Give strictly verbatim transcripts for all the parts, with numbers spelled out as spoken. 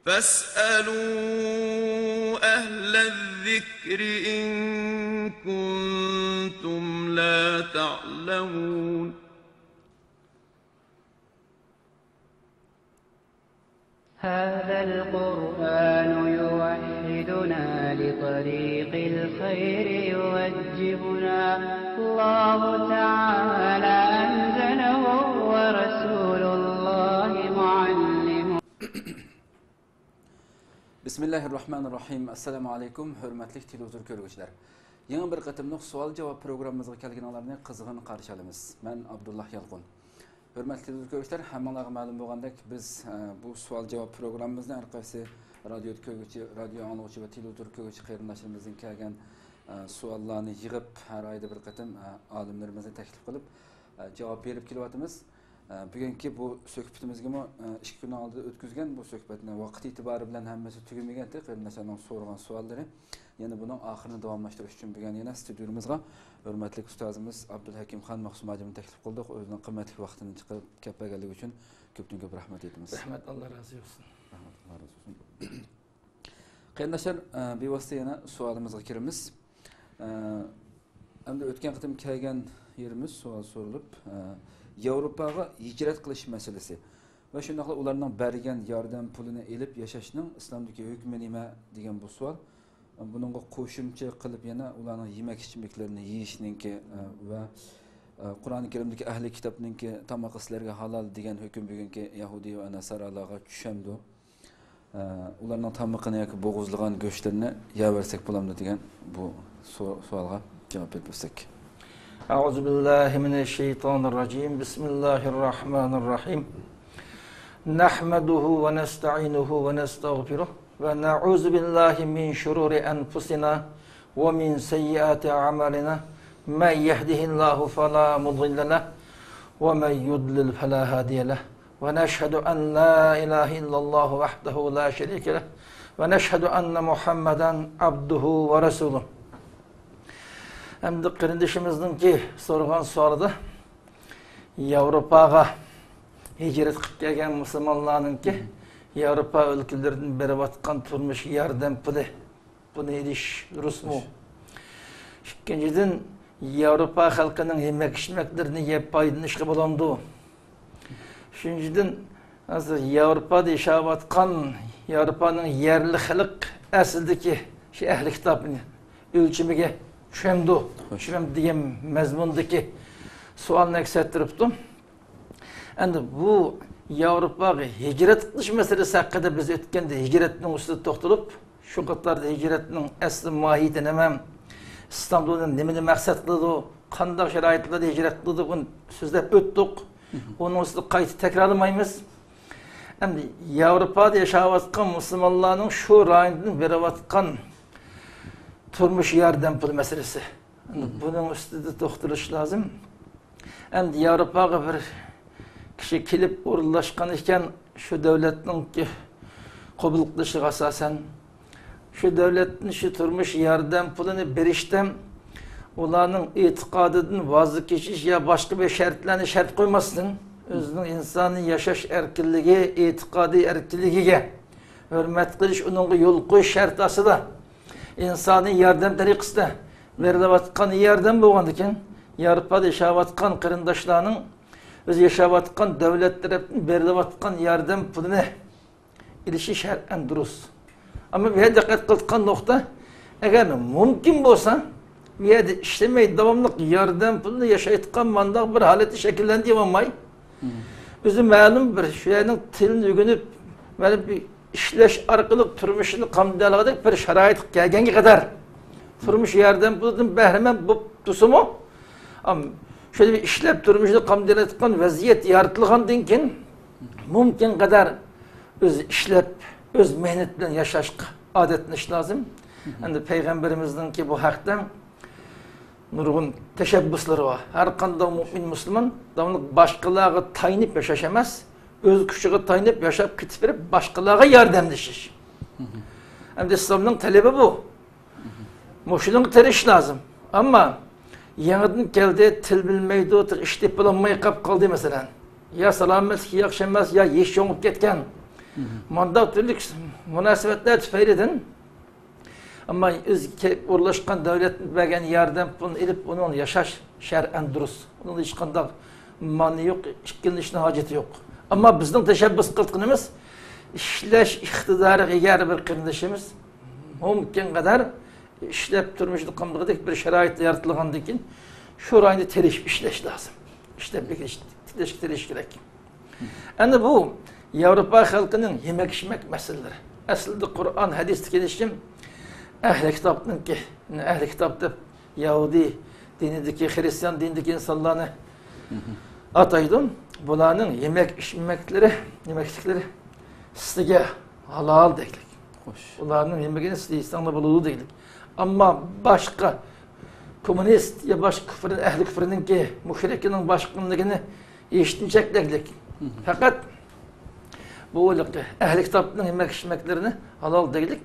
فاسألوا أهل الذكر إن كنتم لا تعلمون. هذا القرآن يوحدنا لطريق الخير يوجهنا. الله تعالى أنزله ورسول الله معلمه. بسم الله الرحمن الرحيم. ئەسسالامۇ ئەلەيكۇم، ھۆرمەتلىك تېلېۋىزور كۆرگۈچىلەر. يېڭى بىر قېتىملىق سوئال-جاۋاب پروگراممىمىزغا كەلگىنىڭلارنى قىزغىن قارشى ئالىمىز. مەن ئابدۇللا يالقۇن. ھۆرمەتلىك تېلېۋىزور كۆرگۈچىلەر، ھەممىڭلارغا مەلۇم بولغاندەك، بىز، ئە، بۇ سوئال-جاۋاب پروگراممىمىزنى ھەر قايسى رادىيو كۆرگۈچى، رادىيو ئاڭلىغۇچى ۋە تېلېۋىزور كۆرگۈچى قېرىنداشلىرىمىزدىن كەلگەن، ئە، سوئاللارنى يىغىپ، ھەر ئايدا بىر قېتىم، ئە، ئالىملىرىمىزنى تەكلىپ قىلىپ، ئە، جاۋاب بېرىپ كېلىۋاتىمىز. ئە، بۈگۈنكى بۇ سۆھبىتىمىزگىمۇ، ئە، ئىككى كۈننىڭ ئالدىدا ئۆتكۈزگەن بۇ سۆھبەتنى ۋاقىت ئېتىبارى بىلەن ھەممىسى تۈگىمىگەنتى، قېرىنداشلارنىڭ سورىغان سوئاللىرى. يەنە بۇنىڭ ئاخىرىنى داۋاملاشتۇرۇش ئۈچۈن بۈگۈن يەنە ستۇدىيىمىزغا ھۆرمەتلىك ئۇستازىمىز ئابدۇلھەكىم خان مەخسۇم ھاجىمنى تەكلىپ قىلدۇق. ئۆزىنىڭ قىممەتلىك ۋاقتىنى چىقىرىپ كەپ بەرگەنلىكى ئۈچۈن كۆپتىن كۆپ رەھمەت ئېيتىمىز. رەھمەت، ئاللا رازى بولسۇن. رەھمەت، ئاللا رازى بولسۇن. قېرىنداشلار، ئە، بىۋاسىتە يەنە سوئالىمىزغا كىرىمىز. ئە، ئەمدى ئۆتكەن قېتىم كەلگەن يېرىمىز سوئال سورىلىپ، ئە، ياۋروپاغا ھىجرەت قىلىش مەسىلىسى ۋە شۇنداقلا ئۇلارنىڭ بەرگەن ياردەم پۇلىنى ئېلىپ ياشاشنىڭ ئىسلامدىكى ھۆكمى نېمە دېگەن بۇ سوئال. بۇنىڭغا قوشۇمچە قىلىپ يەنە ئۇلارنىڭ يېمەك-ئىچمەكلىرىنى يېيىشنىڭكى، ئە، ۋە، ئە، قۇرئان كەرىمدىكى ئەھلى كىتابنىڭكى تامىقى سىلەرگە ھالال دېگەن ھۆكۈم بۈگۈنكى يەھۇدىي ۋە ناسارالارغا چۈشەمدۇ؟ ئە، ئۇلارنىڭ تامىقىنى ياكى بوغۇزلىغان گۆشلىرىنى يەۋەرسەك بولامدۇ دېگەن بۇ سو-، سوئالغا جاۋاب بېرىپ ئۆتسەك. أعوذ بالله من الشيطان الرجيم. بسم الله الرحمن الرحيم. نحمده ونستعينه ونستغفره ونعوذ بالله من شرور أنفسنا ومن سيئات أعمالنا. من يهده الله فلا مضل له ومن يضلل فلا هادي له. ونشهد أن لا إله إلا الله وحده لا شريك له. ونشهد أن محمدا عبده ورسوله. ئەمدى قېرىندىشىمىزنىڭكى سورىغان سوئالىدا ياۋروپاغا ھىجرەت قىلىپ كەلگەن مۇسۇلمانلارنىڭكى ياۋروپا ئۆلكىلىرىدىن بېرىۋاتقان تۇرمۇش ياردەم پۇلى، بۇنى ئېلىش دۇرۇسمۇ؟ ئىككىنچىدىن، ياۋروپا خەلقىنىڭ يېمەك-ئىچمەكلىرىنى يەپ پايدىلىنىشقا بولامدۇ؟ ئۈچىنچىدىن، ھازىر ياۋروپادا ياشاۋاتقان ياۋروپانىڭ يەرلىك خەلق ئەسلىدىكى شۇ ئەھلى كىتابنى ئۆلچىمىگە چۈشەمدۇ، چۈشەمدۇ دېگەن مەزمۇندىكى سوئالنى ئەكس ئەتتۈرۈپتۇ. ئەمدى بۇ ياۋروپاغا ھىجرەت قىلىش مەسىلىسى ھەققىدە بىز ئۆتكەندە ھىجرەتنىڭ ئۈستىدە توختىلىپ، شۇ قاتاردا ھىجرەتنىڭ ئەسلى ماھىيىتى نېمە؟ ئىسلام دىنى نېمىنى مەقسەت قىلىدۇ؟ قانداق شارائىتلاردا ھىجرەت قىلىدۇ؟ بۇنى سۆزلەپ ئۆتتۇق. ئۇنىڭ ئۈستىدە قايتا تەكرارلىمايمىز. ئەمدى ياۋروپادا ياشاۋاتقان مۇسۇلمانلارنىڭ شۇ رايوندىن بېرىۋاتقان تۇرمۇش ياردەم پۇلى مەسىلىسى. بۇنىڭ ئۈستىدە توختىلىش لازىم. ئەمدى ياۋروپاغا بىر كىشى كېلىپ ئورۇنلاشقان ئىكەن، شۇ دۆلەتنىڭكى قوبۇل قىلىشىغا ئاساسەن، شۇ دۆلەتتىن شۇ تۇرمۇش ياردەم پۇلىنى بېرىشتە ئۇلارنىڭ ئېتىقادىدىن ۋاز كېچىش يا باشقا بىر شەرتلەرنى شەرت قويماستىن، ئۆزىنىڭ ئىنسانىي ياشاش ئەركىنلىكى، ئېتىقادىي ئەركىنلىكىگە ھۆرمەت قىلىش، ئۇنىڭغا يول قويۇش شەرتى ئاستىدا ئىنسانىي ياردەم تەرىقىسىدە بېرىلىۋاتقان ياردەم بولغاندىكىن، ياۋروپادا ياشاۋاتقان قېرىنداشلارنىڭ ئۆزى ياشاۋاتقان دۆلەت تەرەپتىن بېرىلىۋاتقان ياردەم پۇلىنى ئېلىشى شەرئەن دۇرۇس. ئەمما بۇ يەردە دىققەت قىلىدىغان نۇقتا، ئەگەر مۇمكىن بولسا، بۇ يەردە ئىشلىمەي، داۋاملىق ياردەم پۇلىدا ياشايدىغان مانداق بىر ھالەتنى شەكىللەندۈرۈۋالماي، ئۆزى مەلۇم بىر شۇ يەرنىڭ تىلىنى ئۆگىنىپ، مەلۇم بىر ئىشلەش ئارقىلىق تۇرمۇشىنى قامدىيالىغۇدەك بىر شارائىتقا كەلگەنگە قەدەر، تۇرمۇش ياردەم پۇلىدىن بەھرىمەن بولۇپ تۇرسىمۇ، ئام-، شۇنداق بىر ئىشلەپ تۇرمۇشىنى قامدىيالايدىغان ۋەزىيەت يارىتىلغاندىن كېيىن، مۇمكىن قەدەر ئۆزى ئىشلەپ، ئۆز مېھنىتى بىلەن ياشاشقا ئادەتلىنىش لازىم. ئەمدى پەيغەمبىرىمىزنىڭكى بۇ ھەقتە نۇرغۇن تەشەببۇسلىرى بار. ھەر قانداق مۇئمىن مۇسۇلمان داۋاملىق باشقىلارغا تايىنىپ ياشاش ئەمەس، ئۆز كۈچىگە تايىنىپ ياشاپ كېتىپ بېرىپ، باشقىلارغا ياردەملىشىش. ئەمدى ئىسلامنىڭ تەلىپى بۇ. مۇشۇنىڭغا تىرىشىش لازىم. ئەمما يېڭىدىن كەلدى، تىل بىلمەيدۇ، تېخى ئىش تېپىپ بولالماي قاپ قالدى، مەسىلەن. يا سالامەتلىكى ياخشى ئەمەس، يا يېشى چوڭىيىپ كەتكەن. مانداق تۈرلۈك مۇناسىۋەتلەر تۈپەيلىدىن، ئەمما ئۆزىگە كېلىپ ئورۇنلاشقان دۆلەتتىن بەرگەن ياردەم پۇلىنى ئېلىپ، ئۇنىڭ ياشاش شەرئەن دۇرۇس. ئۇنىڭدا ھېچقانداق مانى يوق، ئىككىلىنىشنىڭ ھاجىتى يوق. ئەمما بىزنىڭ تەشەببۇس قىلىدىغىنىمىز، ئىشلەش ئىقتىدارىغا ئىگە ھەر بىر قېرىندىشىمىز مۇمكىن قەدەر ئىشلەپ تۇرمۇشىنى قامدىغۇدەك بىر شارائىت يارىتىلغاندىن كېيىن، شۇ رايوندا تىرىشىپ ئىشلەش لازىم. ئىشلەپ تىرىشىش كېرەك. ئەنە بۇ ياۋروپا خەلقىنىڭ يېمەك-ئىچمەك مەسىلىلىرى. ئەسلىدە قۇرئان، ھەدىستە كېلىشىچە، ئەھلى كىتابنىڭكى، ئەھلى كىتاب دەپ يەھۇدىي دىنىدىكى، خىرىستىيان دىنىدىكى ئىنسانلارنى ئاتايدۇ. بۇلارنىڭ يېمەك-ئىچمەكلىرى، يېمەكلىكلىرى سىزگە ھالال دەيلىك. خوش. ئۇلارنىڭ يېمىكىنى سىز يېسەڭلار بولىدۇ دەيلىك. ئەمما باشقا كوممۇنىست يا باشقا كۇفر، ئەھلى كۇفرنىڭكى، مۇشرىكنىڭ باشقىنىڭكىنى يېيىشتىن چەكلەيلىك. مم. پەقەت بۇ ئەھلى كىتابنىڭ يېمەك-ئىچمەكلىرىنى ھالال دەيلىك.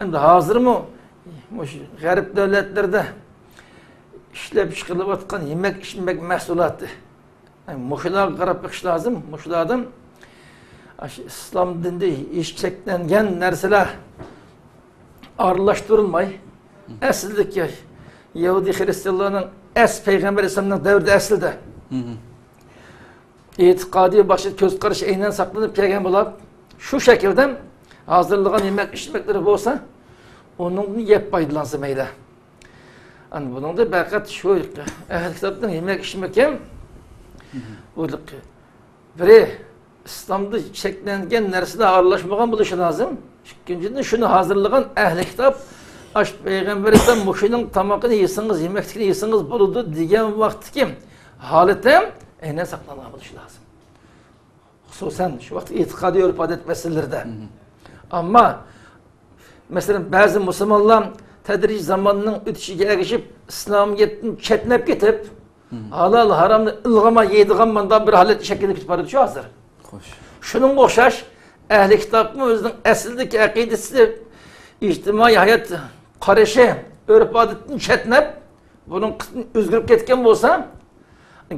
ئەمدى ھازىرمۇ مۇشۇ غەرب دۆلەتلىرىدە ئىشلەپ چىقىرىلىۋاتقان يېمەك-ئىچمەك مەھسۇلاتى، مۇشۇلارغا قاراپ بېقىش لازىم. مۇشۇلاردا ئاشۇ ئىسلام دىنىدا ھېچ چەكلەنگەن نەرسىلەر ئارىلاشتۇرۇلماي، ئەسلىدىكى يەھۇدىي خىرىستىيانلارنىڭ ئەس پەيغەمبەر ئەلەيھىسسالامنىڭ دەۋرىدە ئەسلىدە ئېتىقادىي باشقا كۆز قارىشى ئەينەن ساقلىنىپ كەلگەن بولۇپ، شۇ شەكىلدە ھازىرلىغان يېمەك ئىچمەكلىرى بولسا، ئۇنىڭدىن يەپ پايدىلانسا مەيلى. ئەنە بۇنىڭدا پەقەت شۇ ئەھلى كىتابنىڭ يېمەك ئىچمىكى ھەم بۇ بىرى ئىسلامدا چەكلەنگەن نەرسىلەر ئارىلاشمىغان بولۇشى لازىم. ئىككىنچىدىن، شۇنى ھازىرلىغان ئەھلى كىتاب ئاشۇ پەيغەمبەر ئەلەيھىسسالام مۇشۇنىڭ تامىقىنى يېسىڭىز، يېمەكلىكىنى يېسىڭىز بولىدۇ دېگەن ۋاقىتتىكى ھالىتى ئەينەن ساقلانغان بولۇشى لازىم. خۇسۇسەن شۇ ۋاقىت ئېتىقادىي ئۆرپ-ئادەت مەسىلىلىرىدە. مم. ئەمما، مەسىلەن، بەزى مۇسۇلمانلار تەدرىجىي زاماننىڭ ئۆتۈشىگە ئەگىشىپ، ئىسلامىيەتتىن چەتنەپ كېتىپ، مم، ھالال ھارامنى ئىلغىما يەيدىغان مۇنداق بىر ھالەت شەكىللىنىپ كېتىپ بارىدۇ شۇ ھازىر. خوش. شۇنىڭغا ئوخشاش، ئەھلى كىتابمۇ ئۆزىنىڭ ئەسلىدىكى ئەقىدىسى، ئىجتىمائىي ھايات قارىشى، ئۆرپ-ئادىتىدىن چەتنەپ، بۇنىڭ قىسمى ئۆزگىرىپ كەتكەن بولسا،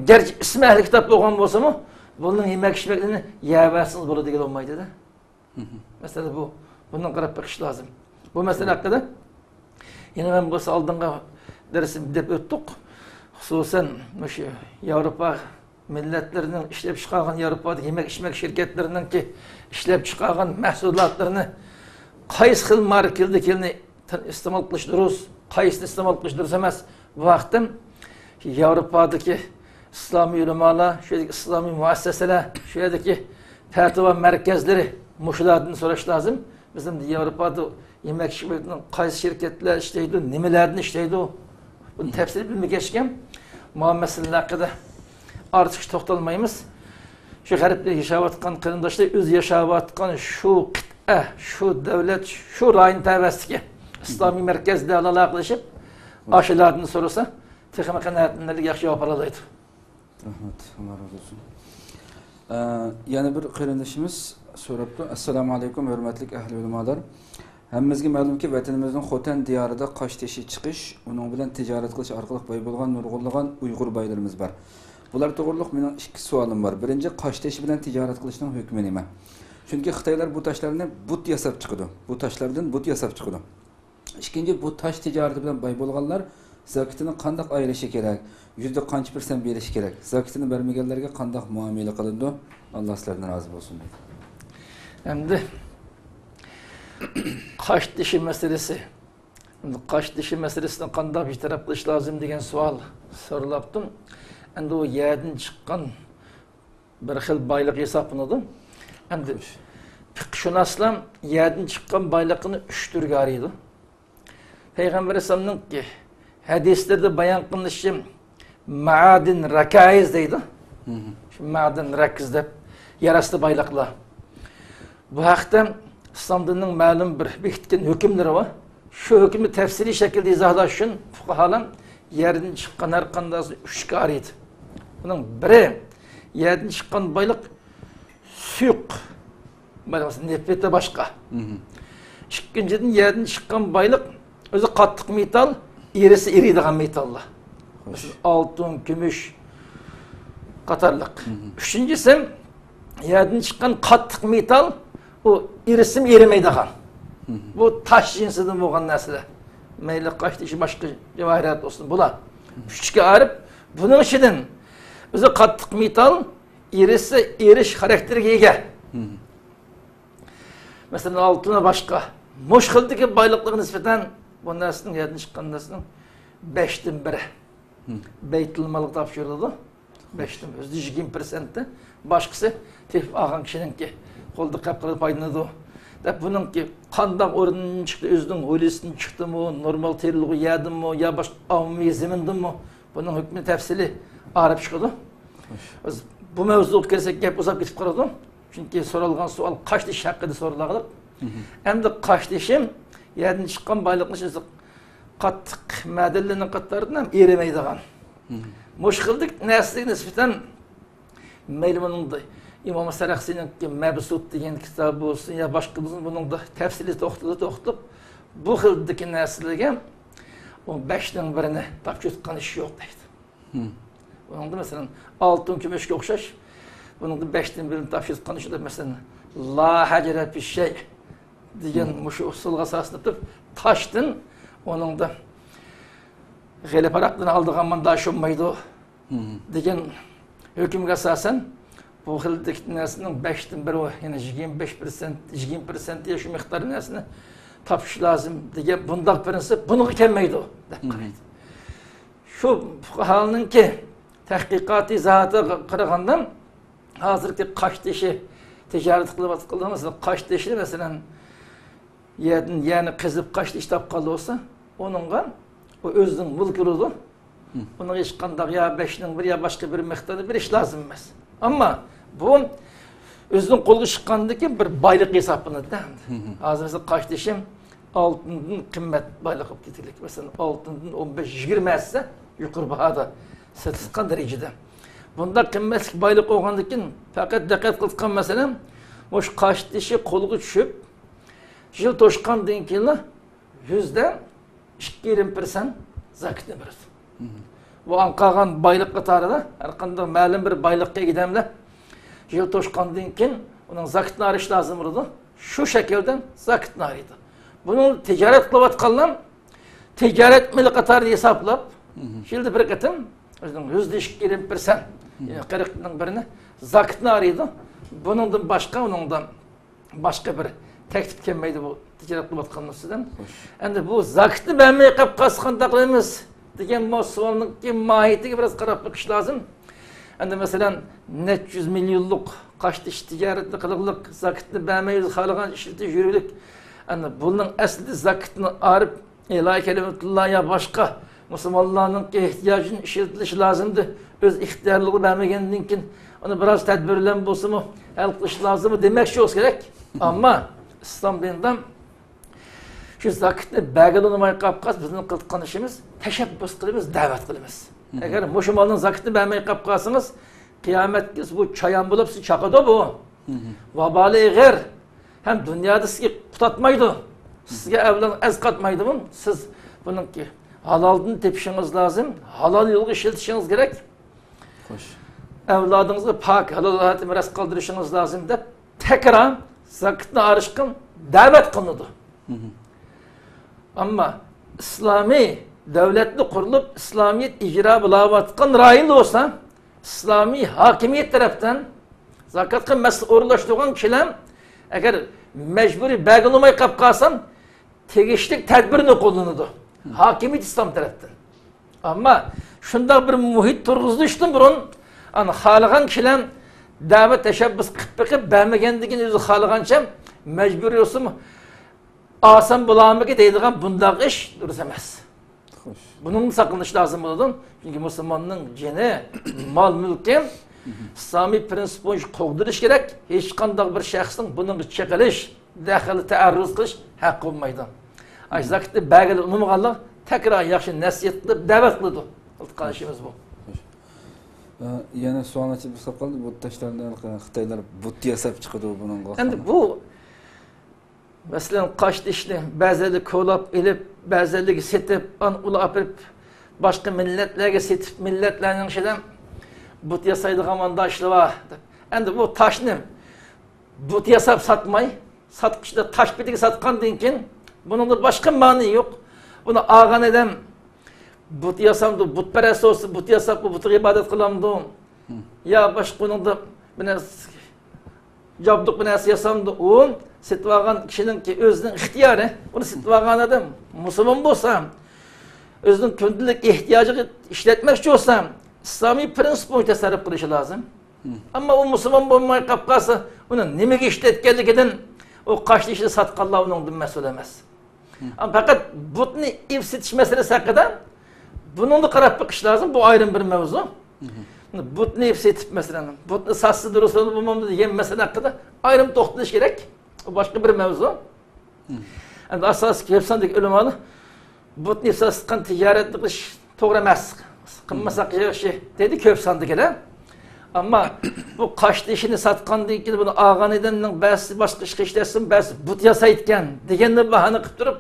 گەرچە ئىسمى ئەھلى كىتاب بولغان بولسىمۇ، بۇنىڭ يېمەك-ئىچمەكلىرىنى يەۋەرسىڭىز بولىدۇ دېگىلى بولمايدۇ-دە. مم. مەسىلە بۇ. بۇنىڭغا قاراپ بېقىش لازىم. بۇ مەسىلە ھەققىدە يەنە مەن بولسا ئالدىنقى دەرسىمىزدە دەپ ئۆتتۇق. خۇسۇسەن مۇشۇ ياۋروپا مىللەتلىرىنىڭ ئىشلەپچىقارغان، ياۋروپادىكى يېمەك-ئىچمەك شىركەتلىرىنىڭكى ئىشلەپچىقارغان مەھسۇلاتلىرىنى قايسى خىل ماركىلىدىكىنى ئىستېمال قىلىش دۇرۇس، قايسىنى ئىستېمال قىلىش دۇرۇس ئەمەس، بۇ ھەقتە ياۋروپادىكى ئىسلامىي ئۆلىمالار، شۇ يەردىكى ئىسلامىي مۇئەسسەسەلەر، شۇ يەردىكى پەتىۋا مەركەزلىرى مۇشۇلاردىن سوراش لازىم. بىزنىڭ ياۋروپادا يېمەك-ئىچمەكنىڭ قايسى شىركەتلەر ئىشلەيدۇ، نېمىلەردىن ئىشلەيدۇ، بۇنى تەپسىلىي بىلمىگەچكە، ماۋۇ مەسىلىلەر ھەققىدە ئارتۇقچە توختالمايمىز. شۇ غەربتە ياشاۋاتقان قېرىنداشلار ئۆزى ياشاۋاتقان شۇ قىتئە، شۇ دۆلەت، شۇ رايون تەۋەسىدىكى ئىسلامىي مەركەزلەر بىلەن ئالاقىلىشىپ، ئاشۇلاردىن سورىسا، تېخىمۇ قانائەتلىنەرلىك ياخشى جاۋاب ئالالايدۇ. رەھمەت، ئاللا رازى بولسۇن. ئە، يەنە بىر قېرىندىشىمىز سوراپتۇ. ئەسسالامۇ ئەلەيكۇم، ھۆرمەتلىك ئەھلى ئۆلىمالار. ھەممىمىزگە مەلۇمكى، ۋەتىنىمىزنىڭ خوتەن دىيارىدا قاشتېشى چىقىش، ئۇنىڭ بىلەن تىجارەت قىلىش ئارقىلىق باي بولغان نۇرغۇنلىغان ئۇيغۇر بايلىرىمىز بار. بۇلار توغرۇلۇق مېنىڭ ئىككى سوئالىم بار. بىرىنچى، قاشتېشى بىلەن تىجارەت قىلىشنىڭ ھۆكمى نېمە؟ چۈنكى خىتايلار بۇ تاشلارنى بۇت ياساپ چىقىدۇ. بۇ تاشلاردىن بۇت ياساپ چىقىدۇ. ئىككىنچى، بۇ تاش تىجارىتى بىلەن باي بولغانلار زاكىتىنى قانداق ئايرىشى كېرەك؟ يۈزدە قانچە پىرسەنت بېرىشى كېرەك؟ زاكىتىنى بەرمىگەنلەرگە قانداق مۇئامىلە قىلىنىدۇ؟ ئاللا سىلەردىن رازى بولسۇن دەيدۇ. ئەمدى قاشتېشى مەسىلىسى. قاشتېشى مەسىلىسىنى قانداق بىر تەرەپ قىلىش لازىم دېگەن سوئال سورىلاپتۇ. ئەمدى ئۇ يەردىن چىققان بىر خىل بايلىق ھېسابلىنىدۇ. ئەمدى فىقىھشۇناسلار يەردىن چىققان بايلىقنى ئۈچ تۈرگە ئايرىيدۇ. پەيغەمبەر ئەلەيھىسسالامنىڭ ھەدىسلىرىدە بايان قىلىنىشىچە، مەئادىن رەكائىز دەيدۇ. مم. شۇ مەئادىن رەكىز دەپ، يەر ئاستى بايلىقلار. بۇ ھەقتە ئىسلام دىنىنىڭ مەلۇم بىر بېكىتكەن ھۆكۈملىرى بار. شۇ ھۆكۈمنى تەپسىلىي شەكىلدە ئىزاھلاش ئۈچۈن فۇقاھالار يەردىن چىققان ھەر قانداقسىنى ئۈچكە ئايرىيدۇ. بۇنىڭ بىرى، يەردىن چىققان بايلىق سۇيۇق، مانا، مەسىلەن، نېفىت ۋە باشقا. مم. ئىككىنچىدىن، يەردىن چىققان بايلىق ئۆزى قاتتىق مېتال، ئېرىسە ئېرىيدىغان مېتاللار. خوش. مەسىلەن، ئالتۇن، كۈمۈش قاتارلىق. مم. ئۈچىنچىسى، يەردىن چىققان قاتتىق مېتال، ئۇ ئېرىسىمۇ ئېرىمەيدىغان. بۇ تاش جىنسىدىن بولغان نەرسىلەر. مەيلى قاش تېشى، باشقا جاۋاھىرات بولسۇن، بۇلار ئۈچكە ئايرىپ، بۇنىڭ ئىچىدىن ئۆزى قاتتىق مېتال، ئېرىسە ئېرىش خاراكتېرىگە ئىگە. مەسىلەن، ئالتۇن ۋە باشقا مۇشۇ خىلدىكى بايلىقلارغا نىسبەتەن بۇ نەرسىنىڭ، يەردىن چىققان نەرسىنىڭ بەشتىن بىرى بەيتۇل مالغا تاپشۇرۇلىدۇ. بەشتىن بىرى، يۈزدە يىگىرمە پىرسەنتى باشقىسى تېپىپ ئالغان كىشىنىڭكى، قولدا قەپ قىلىپ پايدىلىنىدۇ دەپ، بۇنىڭكى قانداق ئورۇندىن چىقتى، ئۆزىنىڭ ھويلىسىدىن چىقتىمۇ، نورمال تېرىلغۇ يەردىنمۇ يا باشقا ئاممىۋى زېمىندىنمۇ، بۇنىڭ ھۆكمى تەپسىلىي ئايرىپ چىقىدۇ. بىز بۇ مەۋزۇغا كىرسەك، گەپ ئۇزاپ كېتىپ قالىدۇ. چۈنكى سورالغان سوئال قاش تېشى ھەققىدە سورىلىدۇ. ئەمدى قاش تېشى يەردىن چىققان بايلىقنىڭ ئىچىدە قاتتىق مەدەنلەرنىڭ قاتارىدىن ھەم ئېرىمەيدىغان. مۇشۇ خىلدىكى نەرسىلەرگە نىسبەتەن مەيلى بۇنىڭدا ئىمام سەرەخسىنىڭكى مەبسۇت دېگەن كىتابى بولسۇن يا باشقا بولسۇن، بۇنىڭدا تەپسىلىي توختىلىپ، توختىلىپ، بۇ خىلدىكى نەرسىلەرگە ئۇ بەشنىڭ بىرىنى تاپشۇرۇۋېتىش يوق دەيدۇ. بۇنىڭدا، مەسىلەن، ئالتۇن، كۈمۈشكە ئوخشاش، بۇنىڭدا بەشتىن بىرىنى تاپشۇرۇۋېتىش يوق دەپ، مەسىلەن، لا ھەجرە فىششەي دېگەن مۇشۇ ئۇسۇلغا ئاساسلىنىپ تۇرۇپ، تاشتىن ئۇنىڭدا غەلە پاراقتىن ئالىدىغان مانا شۇ بولمايدۇ دېگەن ھۆكۈمگە ئاساسەن، بۇ خىلدىكى نەرسىنىڭ بەشتىن بىرى، يەنى يىگىرمە بەش پىرسەنت، يىگىرمە پىرسەنت يا شۇ مىقدار نەرسىنى تاپشۇرۇش لازىم دېگەن بۇنداق پىرىنسىپ بۇنىڭغا كەلمەيدۇ دەپ قارايدۇ. شۇ پۇقاھانىڭكى تەھقىقاتى زاتىغا قارىغاندا، ھازىرقى قاشتېشى تىجارەت قىلىۋاتقانلار، مەسىلەن، قاشتېشىنى، مەسىلەن، يەردىن، يەرنى قېزىپ قاشتېشى تاپقانلار بولسا، ئۇنىڭغا ئۇ ئۆزىنىڭ مۈلكى بولىدۇ. ئۇنىڭ ھېچقانداق يا بەشنىڭ بىرى يا باشقا بىر مىقدارنى بېرىش لازىم ئەمەس. ئەمما بۇ ئۆزىنىڭ قولىغا چىققاندىن كېيىن بىر بايلىق ھېسابلىنىدۇ ئەمدى. ھازىر مەسىلەن، قاشتېشى ئالتۇندىن قىممەت بايلىق بولۇپ كېتىلدى. مەسىلەن، ئالتۇندىن ئون بەش، يىگىرمە ھەسسە يۇقىرى باھادا سېتىلغان دەرىجىدە. بۇنداق قىممەتلىك بايلىق بولغاندىن كېيىن، پەقەت دىققەت قىلىدىغان مەسىلە، مۇشۇ قاشتېشى قولغا چۈشۈپ، يىل توشقاندىن كېيىنلا يۈزدە ئىككى يېرىم پىرسەنت زاكىتنى بېرىدۇ. بۇ ئاڭ قالغان بايلىق قاتارىدا ھەر قانداق مەلۇم بىر بايلىققا ئىگە ئادەملەر يىل توشقاندىن كېيىن ئۇنىڭ زاكىتىنى ئايرىش لازىم بولىدۇ. شۇ شەكىلدە زاكىتنى ئايرىيدۇ. بۇنى تىجارەت قىلىۋاتقانلار تىجارەت مېلى قاتارىدا ھېسابلاپ، يىلدا بىر قېتىم ئۆزىنىڭ يۈزدە ئىككى يېرىم پىرسەنت، يەنى قىرىقنىڭ بىرىنى زاكىتنى ئايرىيدۇ. بۇنىڭدىن باشقا ئۇنىڭدا باشقا بىر تەكلىپ كەلمەيدۇ بۇ تىجارەت قىلىۋاتقان ئۈستىدىن. ئەمدى بۇ زاكىتنى بەرمەي قاپ قالسا قانداق قىلىمىز دېگەن بۇ سوئالنىڭكى ماھىيىتىگە بىراز قاراپ بېقىش لازىم. ئەمدى مەسىلەن، نەچچە يۈز مىليونلۇق قاشتېشى تىجارەتنى قىلغۇلۇق زاكىتنى بەرمەي ئۆزى خالىغان ئىشلىتىپ يۈرگۈلۈك. ئەمدى بۇنىڭ ئەسلىدە زاكىتنى ئايرىپ، ئىلاھى كەلىمەتۇللا يا باشقا مۇسۇلمانلارنىڭكى ئېھتىياجىنى ئىشلىتىلىشى لازىمدى. ئۆز ئىختىيارلىقىدا بەرمىگەندىن كېيىن، ئۇنى بىراز تەدبىر بىلەن بولسىمۇ ھەل قىلىش لازىممۇ دېمەكچى بولسا كېرەك. ئەمما ئىسلام دىنىدا شۇ زاكىتنى بەرگىلى ئۇنىماي قاپ قالسا، بىزنىڭ قىلىدىغان ئىشىمىز تەشەببۇس قىلىمىز، دەۋەت قىلىمىز. ئەگەر مۇشۇ مالنىڭ زاكىتىنى بەرمەي قاپ قالسىڭىز، قىيامەتكە بۇ چايان بولۇپ سىزنى چاقىدۇ بۇ. ۋابالى ئېغىر. ھەم دۇنيادا سىزگە قۇتاتمايدۇ. سىزگە ئەۋلاد ئەز قاتمايدۇ بۇ. سىز بۇنىڭكى ھالالدىن تېپىشىڭىز لازىم، ھالال يولغا ئىشلىتىشىڭىز كېرەك. ئەۋلادىڭىزغا پاك، ھالال ھاياتى مىراس قالدۇرۇشىڭىز لازىم دەپ تەكرار زاكىتنى ئايرىشقا دەۋەت قىلىنىدۇ. ئەمما ئىسلامىي دۆلەتنى قۇرۇلۇپ، ئىسلامىيەت ئىجرا بولاۋاتقان رايون بولسا، ئىسلامىي ھاكىمىيەت تەرەپتىن زاكاتقا مەسئۇل ئورۇنلاشتۇرغان كىشىلەر ئەگەر مەجبۇرىي بەرگىلى بولماي قاپ قالسا، تېگىشلىك تەدبىرنى قوللىنىدۇ ھاكىمىيەت ئىسلام تەرەپتىن. ئەمما شۇنداق بىر مۇھىت تۇرغۇزۇشتىن بۇرۇن، ئانا خالىغان كىشىلەر دەۋەت تەشەببۇس قىلىپ بېقىپ، بەرمىگەندىن كېيىن ئۆزى خالىغانچە مەجبۇرىي بولسىمۇ، ئالسام بولامىكى دەيدىغان بۇنداق ئىش دۇرۇس ئەمەس. بۇنىڭدىن ساقلىنىش لازىم بولىدۇ. چۈنكى مۇسۇلماننىڭ جېنى، مال-مۈلكى ئىسلامىي پىرىنسىپ بويىچە قوغدىلىشى كېرەك. ھېچقانداق بىر شەخسنىڭ بۇنىڭغا چېقىلىش، دەخلى تەئەررۇز قىلىش ھەققى بولمايدۇ. ئاي، زاكىتنى بەرگىلى ئۇنىمىغانلار تەكرار ياخشى نەسىھەت قىلىپ دەۋەت قىلىدۇ. قىلىدىغان ئىشىمىز بۇ. ئە، يەنە سوئال ئېچىپ قالدى. بۇ تاشلارنى خىتايلار بۇت ياساپ چىقىدۇ بۇنىڭغا. ئەمدى بۇ، مەسىلەن، قاشتېشىنى بەزىلەر كولاپ ئېلىپ، بەزىلەرگە سېتىپ، ئان ئۇلار ئاپىرىپ باشقا مىللەتلەرگە سېتىپ، مىللەتلەرنىڭ ئىچىدە بۇت ياسايدىغان مانداق ئىشلار بار دەپ. ئەمدى بۇ تاشنى بۇت ياساپ ساتماي، ساتقۇچىدا تاش بېتىگە ساتقاندىن كېيىن، بۇنىڭدا باشقا مەنە يوق. بۇنى ئالغان ئادەم بۇت ياسامدۇ، بۇتپەرەس بولسا، بۇت ياساپ، بۇ بۇتىغا ئىبادەت قىلامدۇ؟ يا باشقا ئۇنىڭدا بىر نەرسە، جابدۇق بىر نەرسە ياسامدۇ؟ ئۇ سېتىۋالغان كىشىنىڭكى ئۆزىنىڭ ئىختىيارى. ئۇنى سېتىۋالغان ئادەم مۇسۇلمان بولسا، ئۆزىنىڭ كۈندىلىك ئېھتىياجىغا ئىشلەتمەكچى بولسا، ئىسلامىي پرىنسىپ بويىچە تەسەررۇپ قىلىشى لازىم. ئەمما ئۇ مۇسۇلمان بولماي قاپ قالسا، ئۇنى نېمىگە ئىشلەتكەنلىكىدىن ئۇ قاشتېشىنى ساتقانلار ئۇنىڭدىن مەسئۇل ئەمەس. ئەمما پەقەت بۇتنى ئېلىپ سېتىش مەسىلىسى ھەققىدە بۇنىڭدا قاراپ بېقىش لازىم. بۇ ئايرىم بىر مەۋزۇ. بۇتنى ئېلىپ سېتىپ، مەسىلەن، بۇتنى ساتسا دۇرۇس بولىدۇ، بولمامدۇ دېگەن مەسىلە ھەققىدە ئايرىم توختىلىش كېرەك. ئۇ باشقا بىر مەۋزۇ. ئەمدى ئاساسىي كۆپ ساندىكى ئۆلىمالار بۇتنى ساتقان تىجارەتنى قىلىش توغرا ئەمەس. قىلمىساق ياخشى، دەيدۇ كۆپ ساندىكىلەر. ئەمما بۇ قاشتېشىنى ساتقاندىن كېيىن بۇنى ئالغان ئادەمنىڭ بەزىسى باشقا ئىشقا ئىشلەتسۇن، بەزىسى بۇت ياسايدىكەن دېگەننى باھانە قىلىپ تۇرۇپ،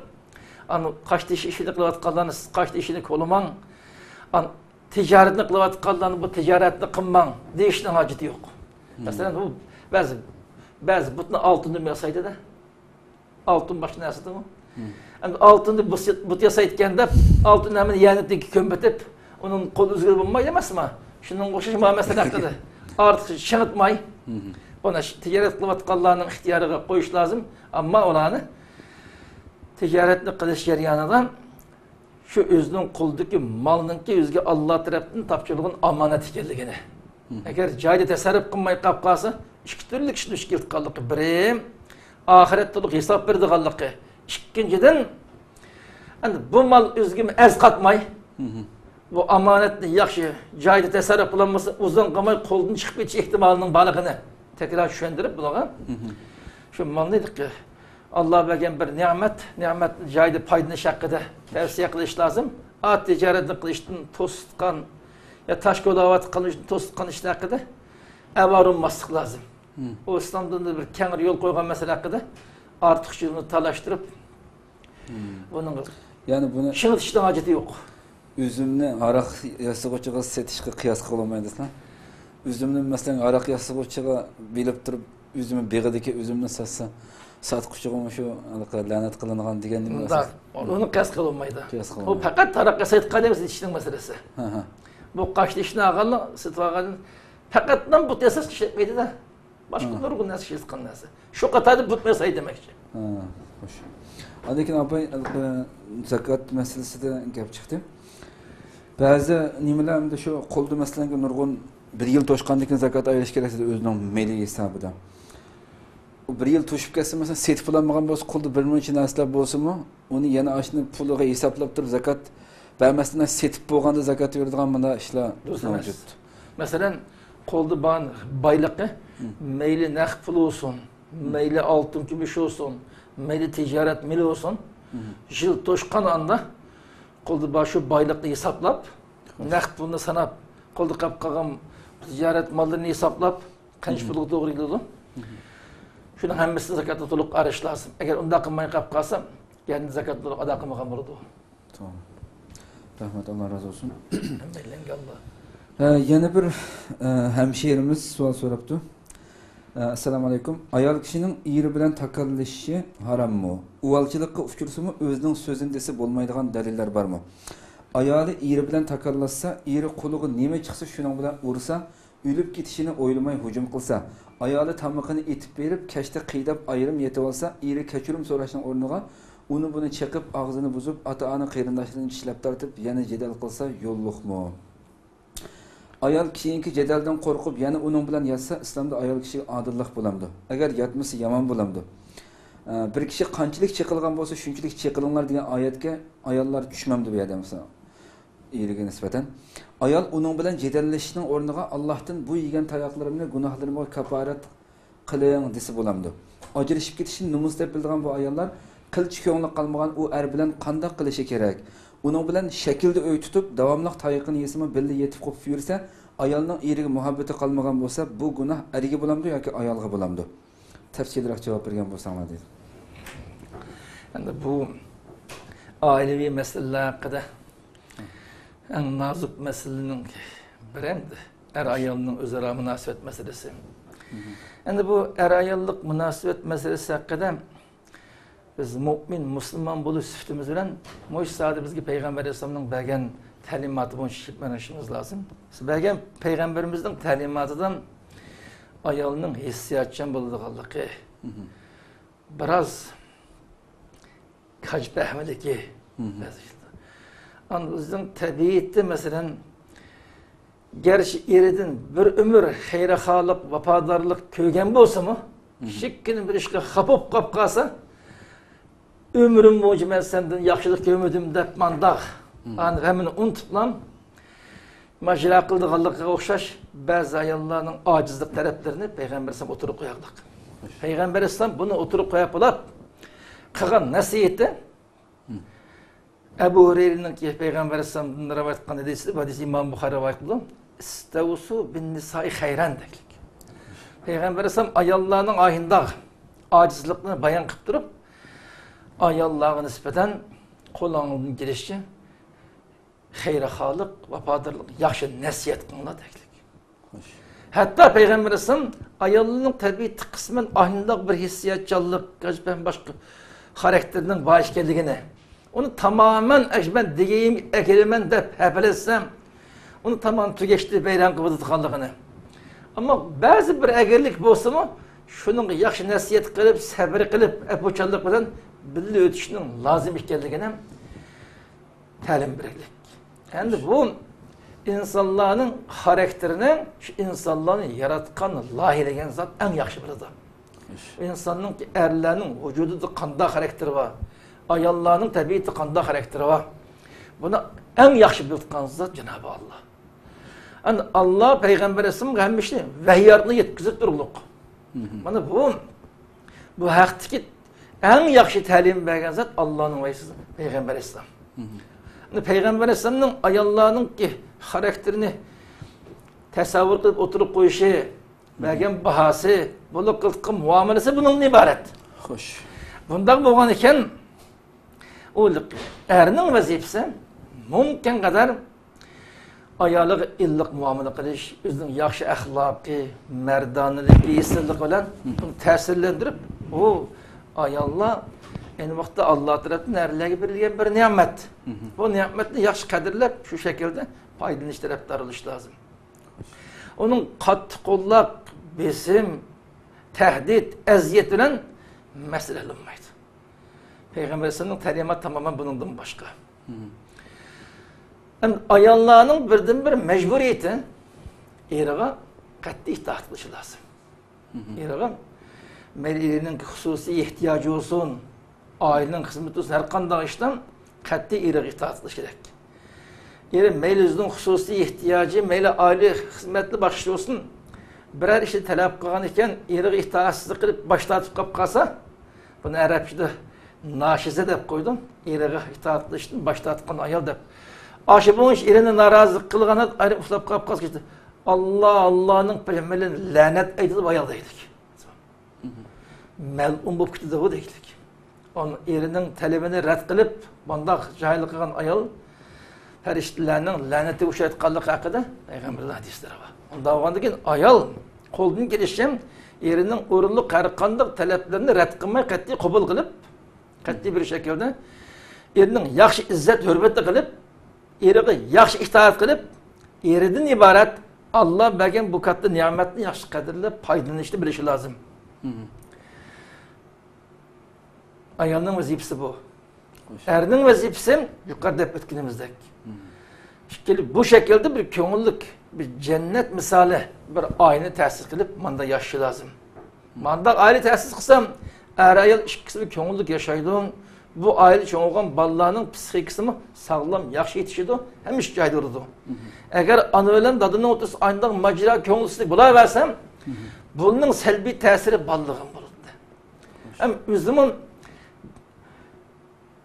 ئانا قاشتېشى ئىشىنى قىلىۋاتقانلارنى سىز قاشتېشىنى كولىماڭ، ئانا تىجارەتنى قىلىۋاتقانلارنى بۇ تىجارەتنى قىلماڭ دېيىشنىڭ ھاجىتى يوق. مەسىلەن، ئۇ بەزى، بەزى بۇتنى ئالتۇندىن ياسايدۇ-دە. ئالتۇن باشقا نەرسىدىمۇ؟ ئەمدى ئالتۇندىن بۇت، بۇت ياسايدىكەن دەپ، ئالتۇن ھەممىنى يەنىتىگە كۆمۈۋېتىپ، ئۇنىڭ قول ئۈزگىلى بولمايدۇ ئەمەسمۇ؟ شۇنىڭغا ئوخشاش مۇ مەسىلە ھەققىدە ئارتۇق شىڭىتماي، بۇنى تىجارەت قىلىۋاتقانلارنىڭ ئىختىيارىغا قويۇش لازىم. ئەمما ئۇلارنى تىجارەتنى قىلىش جەريانىدا شۇ ئۆزىنىڭ قولىدىكى مالنىڭكى ئۆزىگە ئاللا تەرەپتىن تاپشۇرۇلغان ئامانەت ئىكەنلىكىنى. ئەگەر جايىدا تەسەررۇپ قىلماي قاپ قالسا، ئىككى تۈرلۈك ئىشنى ئۈچكە ئېلىپ قالغانلىقى، بىرى، ئاخىرەتتە ئۇلۇغ ھېساب بېرىدىغانلىقى، ئىككىنچىدىن، ئەمدى بۇ مال ئۆزىگىمۇ ئەز قاتماي، بۇ ئامانەتنى ياخشى جايىدا تەسەررۇپ قىلالمىسا، ئۇزۇن قالماي قولدىن چىقىپ كېتىش ئېھتىمالىنىڭ بارلىقىنى تەكرار چۈشەندۈرۈپ بۇلارغا، شۇ مالنى ئاللا بەرگەن بىر نېمەت، نېمەتنى جايىدا پايدىلىنىش ھەققىدە تەۋسىيە قىلىش لازىم. ئات تىجارەتنى قىلىشتىن توسۇتقان يا تاش كولاۋاتقان ئىشتىن توسۇتقان ئىش ھەققىدە ئاۋارە بولماسلىق لازىم. ئۇ ئىسلام دىنىدا بىر كەڭرى يول قويغان مەسىلە ھەققىدە ئارتۇقچىلىقنى تالاشتۇرۇپ، بۇنىڭغا يەنى بۇنى شىڭىتىشنىڭ ھاجىتى يوق. ئۈزۈمنى ھاراق ياسىغۇچىغا سېتىشقا قىياس قىلالمايدۇ. ئۈزۈمنى، مەسىلەن، ھاراق ياسىغۇچىغا بېرىپ تۇرۇپ، ئۈزۈمى بېغىدىكى ئۈزۈمنى ساتسا، ساتقۇچىغىمۇ شۇ ھېلىقى لەنەت قىلىنغان دېگەن نېمە؟ ئۇنداق، ئۇنى قىياس قىلالمايدۇ. قىياس قىلالمايدۇ. ئۇ پەقەت ھاراق ياسايدىغان ئادەم سېتىشنىڭ مەسىلىسى. ھە، ھە. بۇ قاشتېشىنى ئالغانلار، سېتىۋالغان، پەقەتلا بۇت ياساش ئىشلەتمەيدۇ-دە. باشقا نۇرغۇن نەرسە ئىشلەتكەن نەرسە. شۇ قاتاردا بۇت ياسايدۇ دېمەكچى. ھە، خوش. ئاندىن كېيىن ئاپاي، ھېلىقى زاكات مەسىلىسىدە گەپ چىقتى. بەزى نېمىلەر ئەمدى شۇ قولدا، مەسىلەن، نۇرغۇن بىر يىل توشقاندىن كېيىن زاكات ئايرىش كېرەك دېدى ئۆزىنىڭ مېلى ھېسابىدا. ئۇ بىر يىل توشۇپ كەتسە، مەسىلەن، سېتىپ بولالمىغان بولسا، قولدا بىر مۇنچە نەرسىلەر بولسىمۇ، ئۇنى يەنە ئاشۇنى پۇلىغا ھېسابلاپ تۇرۇپ زاكات بەرمەستىن سېتىپ بولغاندا زاكات بېرىدىغان مۇنداق ئىشلار دۇرۇس ئەمەس. مەۋجۇت. مەسىلەن، قولدا بار بايلىقى، مەيلى نەق پۇل بولسۇن، مەيلى ئالتۇن كۈمۈش بولسۇن، مەيلى تىجارەت مېلى بولسۇن، يىل توشقان ئاندا قولدا بار شۇ بايلىقنى ھېسابلاپ، نەق پۇلنى ساناپ، قولدا قېلىپ قالغان تىجارەت ماللىرىنى ھېسابلاپ، قانچە پۇلغا توغرا كېلىدۇ؟ شۇنىڭ ھەممىسىنى زاكاتتا تولۇق ئايرىش لازىم. ئەگەر ئۇنداق قىلماي قېلىپ قالسا، يەنە زاكاتنى تولۇق ئادا قىلمىغان بولىدۇ. توغرا. رەھمەت، ئاللا رازى بولسۇن. ھەممەيلەنگە ئاللا. ھە، يەنە بىر، ئە، ھەمشىرىمىز سوئال سوراپتۇ. ئە، ئەسسالامۇ ئەلەيكۇم. ئايال كىشىنىڭ ئېرى بىلەن تاكاللىشىشى ھاراممۇ؟ ئۇۋالچىلىققا ئۇچرىسىمۇ ئۆزىنىڭ سۆزىنى دېسە بولمايدىغان دەلىللەر بارمۇ؟ ئايالى ئېرى بىلەن تاكاللاشسا، ئېرى قولىغا نېمە چىقسا شۇنىڭ بىلەن ئۇرسا، ئۆلۈپ كېتىشىنى ئويلىماي ھۇجۇم قىلسا، ئايالى تامىقىنى ئېتىپ بېرىپ، كەچتە قىيداپ ئايرىم يېتىۋالسا، ئېرى كەچۈرۈم سوراشنىڭ ئورنىغا ئۇنى بۇنى چېقىپ، ئاغزىنى بۇزۇپ، ئاتا-ئانا قېرىنداشلىرىنى چىشلەپ تارتىپ، يەنە جېدەل قىلسا يوللۇقمۇ؟ ئايال كېيىنكى جېدەلدىن قورقۇپ، يەنە ئۇنىڭ بىلەن ياتسا، ئىسلامدا ئايال كىشىگە ئادىللىق بولامدۇ؟ ئەگەر ياتمىسا، يامان بولامدۇ؟ ئە، بىر كىشى قانچىلىك چېقىلغان بولسا، شۇنچىلىك چېقىلىڭلار دېگەن ئايەتكە ئاياللار چۈشمەمدۇ بۇ يەردە، مەسىلەن؟ ئېرىگە نىسبەتەن، ئايال ئۇنىڭ بىلەن جېدەللىشىشنىڭ ئورنىغا، «ئاللاھتىن بۇ يېگەن تاياقلىرىمنى گۇناھلىرىمغا كاپارەت قىلىڭ» دېسە بولامدۇ؟ ئاجرىشىپ كېتىشنى نومۇس دەپ بىلىدىغان بۇ ئاياللار قىلچە كۆڭلى قالمىغان ئۇ ئەر بىلەن قانداق قىلىشى كېرەك؟ ئۇنىڭ بىلەن شەكىلدە ئۆي تۇتۇپ، داۋاملىق تايىقىنى يېسىمۇ، بىللە يېتىپ قوپۇپ يۈرسە، ئايالنىڭ ئېرىگە مۇھەببىتى قالمىغان بولسا، بۇ گۇناھ ئەرگە بولامدۇ ياكى ئايالغا بولامدۇ؟ تەپسىلىيرەك جاۋاب بەرگەن بولساڭلار دېدى. ئەمدى بۇ ئائىلىۋى مەسىلىلەر ھەققىدە ئەڭ نازۇك مەسىلىنىڭ بىرى ئەمدى ئەر-ئايالنىڭ ئۆزئارا مۇناسىۋەت مەسىلىسى. ئەمدى بۇ ئەر-ئاياللىق مۇناسىۋەت مەسىلىسى ھەققىدە بىز مۇئمىن، مۇسۇلمان بولۇش سۈپىتىمىز بىلەن مۇشۇ ساھەدە بىزگە پەيغەمبەر ئەلەيھىسسالامنىڭ بەرگەن تەلىماتى بويىچە مېڭىشىمىز لازىم. بىز بەرگەن پەيغەمبىرىمىزنىڭ تەلىماتىدا ئايالنىڭ ھېسسىياتچان بولىدىغانلىقى، بىراز كاج پەھمىلىكى. ئاندىن ئۆزىنىڭ تەبىئىتى، مەسىلەن، گەرچە ئېرىدىن بىر ئۆمۈر خەيرخاھلىق، ۋاپادارلىق كۆرگەن بولسىمۇ، كىچىككىنە بىر ئىشقا خاپا بولۇپ قاپ قالسا، ئۆمرۈم بويىچە مەن سەندىن ياخشىلىق كۆرمىدىم دەپ مانداق، ئانى ھەممىنى ئۇنتۇپلا، ماجىرا قىلىدىغانلىقىغا ئوخشاش بەزى ئاياللارنىڭ ئاجىزلىق تەرەپلىرىنى پەيغەمبەر ئەلەيھىسسالام ئوتتۇرىغا قويغانلىق. پەيغەمبەر ئەلەيھىسسالام بۇنى ئوتتۇرىغا قويۇپ بولۇپ قىلغان نەسىھىتى، ئەبۇ ھۇرەيرىنىڭكى پەيغەمبەر ئەلەيھىسسالامدىن رىۋايەت قىلغان ھەدىسى، بۇ ھەدىسنى ئىمام بۇخارى رىۋايەت قىلىدۇ. ئىستەۋسۇ بىن نىسائى خەيرەن دەيدۇ. پەيغەمبەر ئەلەيھىسسالام ئاياللارنىڭ ئايىنداغ ئاجىزلىقىنى بايان قىلىپ تۇرۇپ، ئاياللارغا نىسبەتەن قولۇڭدىن كېلىشىچە خەيرخاھلىق، ۋاپادارلىق، ياخشى نەسىھەت قىلىڭلار دەيدۇ. ھەتتا پەيغەمبىرىمىز ئايالنىڭ تەبىئىتى قىسمەن ئاينىداق بىر ھېسسىياتچانلىق، باشقا خاراكتېرنىڭ بار ئىكەنلىكىنى، ئۇنى تامامەن ئەگەر مەن دېگىنىمگە ئەگىلىمەن دەپ ھەپىلەشسەم، ئۇنى تامام تۈگەشتۈرۈپ ۋەيران قىلىۋېتىدىغانلىقىنى. ئەمما بەزى بىر ئەگرىلىك بولسىمۇ، شۇنىڭغا ياخشى نەسىھەت قىلىپ، سەبرى قىلىپ، ئەپۇچانلىق بىلەن بىللە ئۆتۈشنىڭ لازىم ئىكەنلىكىنى تەلىم بېرەيلى. ئەمدى بۇ ئىنسانلارنىڭ خاراكتېرىنى، شۇ ئىنسانلارنى ياراتقان، لايىھىلىگەن زات ئەڭ ياخشى بىلىدۇ. ئىنساننىڭ، ئەرلەرنىڭ ۋۇجۇدىدا قانداق خاراكتېرى بار، ئاياللارنىڭ تەبىئىتى قانداق خاراكتېرى بار، بۇنى ئەڭ ياخشى بىلىدىغان زات جانابى ئاللا. ئەمدى ئاللا پەيغەمبەر ئەلەيھىسسالامغا ھەممە ئىشنى ۋەھىي ئارقىلىق يەتكۈزۈپ تۇرۇقلۇق. مانا بۇ، بۇ ھەقتىكى ئەڭ ياخشى تەلىم بەرگەن زات ئاللانىڭ ۋەھىيسى، پەيغەمبەر ئەلەيھىسسالام. ئەمدى پەيغەمبەر ئەلەيھىسسالامنىڭ ئاياللارنىڭكى خاراكتېرىنى تەسەۋۋۇر قىلىپ ئوتتۇرىغا قويۇشى، بەرگەن باھاسى، بۇلار قىلىدىغان مۇئامىلىسى بۇنىڭدىن ئىبارەت. خوش. بۇنداق بولغان ئىكەن، ئۇ ئەرنىڭ ۋەزىپىسى مۇمكىن قەدەر ئايالىغا ئىللىق مۇئامىلە قىلىش، ئۆزىنىڭ ياخشى ئەخلاقى، مەردانىلىكى، ئېسىللىقى بىلەن ئۇنى تەسىرلەندۈرۈپ، ئۇ ئاياللار ئەينى ۋاقىتتا ئاللا تەرەپتىن ئەرلەرگە بېرىلگەن بىر نېمەت. بۇ نېمەتنى ياخشى قەدىرلەپ، شۇ شەكىلدە پايدىلىنىش تەرەپدار بولۇش لازىم. ئۇنىڭ قاتتىق قوللاپ، بېسىم، تەھدىت، ئەزىيەت بىلەن مەسىلە ھەل بولمايدۇ. پەيغەمبەر ئەلەيھىسسالامنىڭ تەلىماتى تامامەن بۇنىڭدىن باشقا. ئەمدى ئاياللارنىڭ بىردىنبىر مەجبۇرىيىتى ئېرىغا قەتئىي ئىتائەت قىلىشى لازىم. ئېرىغا مەيلى ئېرىنىڭ خۇسۇسىي ئېھتىياجى بولسۇن، ئائىلىنىڭ خىزمىتى بولسۇن، ھەر قانداق ئىشتا قەتئىي ئېرىغا ئىتائەت قىلىش كېرەك. ئېرى مەيلى ئۆزىنىڭ خۇسۇسىي ئېھتىياجى، مەيلى ئائىلە خىزمەتلا باشقىچە بولسۇن، بىرەر ئىشنى تەلەپ قىلغان ئىكەن، ئېرىغا ئىتائەتسىزلىك قىلىپ باش تارتىپ قاپ قالسا، بۇنى ئەرەبچىدە ناشىزە دەپ قويىدۇ. ئېرىغا ئىتائەت قىلىشتىن باش تارتقان ئايال دەپ. ئاشۇ بويىچە ئېرىنى نارازى قىلغان ئايال ئۇخلاپ قاپ قالسا، ئاللا، ئاللانىڭ پېلى بىلەن لەنەت ئېيتىدۇ ئايال دەيدۇ. مەلئۇن بولۇپ كېتىدۇ دەيدۇ. ئۇنىڭ ئېرىنىڭ تەلىپىنى رەت قىلىپ، بۇنداق جاھىللىق قىلغان ئايال پەرىشتىلەرنىڭ لەنىتىگە ئۇچرايدىغانلىقى ھەققىدە پەيغەمبەرنىڭ ھەدىسلىرى بار. ئۇنداق بولغاندىن كېيىن ئايال قولدىن كېلىشىچە ئېرىنىڭ ئورۇنلۇق ھەر قانداق تەلەپلىرىنى رەت قىلماي، قەتئىي قوبۇل قىلىپ، قەتئىي بىر شەكىلدە ئېرىنىڭ ياخشى ئىززەت ھۆرمىتى قىلىپ، ئېرىغا ياخشى ئىتائەت قىلىپ، ئېرىدىن ئىبارەت ئاللا بەرگەن بۇ كاتتا نېمەتنى ياخشى قەدىرلەپ، پايدىلىنىشنى بىلىشى لازىم. ئايالنىڭ ۋەزىپىسى بۇ. ئەرنىڭ ۋەزىپىسى يۇقىرىدا دەپ ئۆتكىنىمىزدەك. ئىككىلى بۇ شەكىلدە بىر كۆڭۈللۈك، بىر جەننەت مىسالى بىر ئائىلىنى تەسىس قىلىپ، ماندا ياشىشى لازىم. مانداق ئائىلە تەسىس قىلسام، ئەر-ئايال ئىككىسىمۇ كۆڭۈللۈك ياشايدۇ. بۇ ئائىلە چوڭ بولغان بالىلارنىڭ پسىخىكىسىمۇ ساغلام، ياخشى يېتىشىدۇ، ھەممە ئىش جايىدا بولىدۇ. ئەگەر ئانا بىلەن دادىنىڭ ئوتتۇرىسىدا ئاينداق ماجىرا، كۆڭۈلسىزلىك بولاۋەرسە، بۇنىڭ سەلبىي تەسىرى بالىلارغا بولىدۇ. ھەم ئۆزىمۇ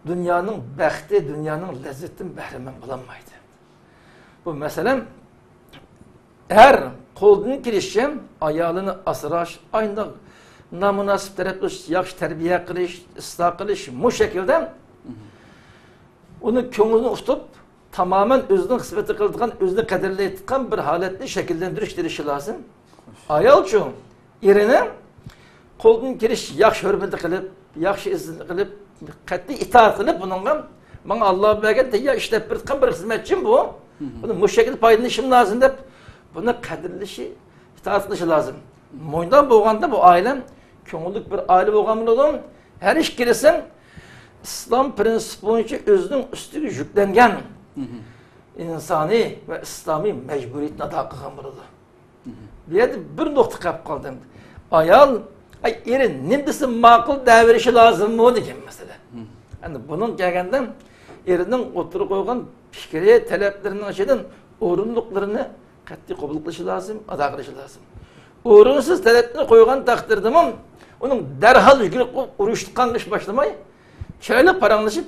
دۇنيانىڭ بەختى، دۇنيانىڭ لەززىتىدىن بەھرىمەن بولالمايدۇ. بۇ مەسىلەن، ئەر قولىدىن كېلىشىچە ئايالىنى ئاسراش، ئاينداق نامۇناسىپ تەرەپ قىلىش، ياخشى تەربىيە قىلىش، ئىسلاھ قىلىش، مۇ شەكىلدە ئۇنى كۆڭلىنى ئۇتۇپ، تامامەن ئۆزىنىڭ خىزمىتى قىلىدىغان، ئۆزىنى قەدىرلەيدىغان بىر ھالەتنى شەكىللەندۈرۈشكە تىرىشىشى لازىم. ئايالچۇ؟ ئېرىنى قولدىن كېلىشىچە ياخشى ھۆرمىتى قىلىپ، ياخشى ئىززىتى قىلىپ، قەتئىي ئىتائەت قىلىپ، بۇنىڭغا ماڭا ئاللا بەرگەن تەييار ئىشلەپ بېرىدىغان بىر خىزمەتچىم بۇ. بۇنى مۇشۇ شەكىلدە پايدىلىنىشىم لازىم دەپ، بۇنى قەدىرلىشى، ئىتائەت قىلىشى لازىم. مۇنداق بولغاندا بۇ ئائىلە كۆڭۈللۈك بىر ئائىلە بولغان بولىدۇ. ھەر ئىككىلىسى ئىسلام پىرىنسىپى بويىچە ئۆزىنىڭ ئۈستىگە يۈكلەنگەن ئىنسانىي ۋە ئىسلامىي مەجبۇرىيىتىنى ئادا قىلغان بولىدۇ. بۇ يەردە بىر نۇقتا قېلىپ قالدى. ئايال، ئاي، ئېرى نېمە دېسە ماقۇل دەۋېرىشى لازىممۇ دېگەن مەسىلە. ئەمدى بۇنىڭ كەلگەندە ئېرىنىڭ ئوتتۇرىغا قويغان پىكرى، تەلەپلىرىنىڭ ئىچىدىن ئورۇنلۇقلىرىنى قەتئىي قوبۇل قىلىشى لازىم، ئادا قىلىشى لازىم. ئورۇنسىز تەلەپنى قويغان تەقدىردىمۇ ئۇنىڭ دەرھال يۈگۈرۈپ ئۇرۇش تۇغقانغا ئىش باشلىماي، چىرايلىق پاراڭلىشىپ،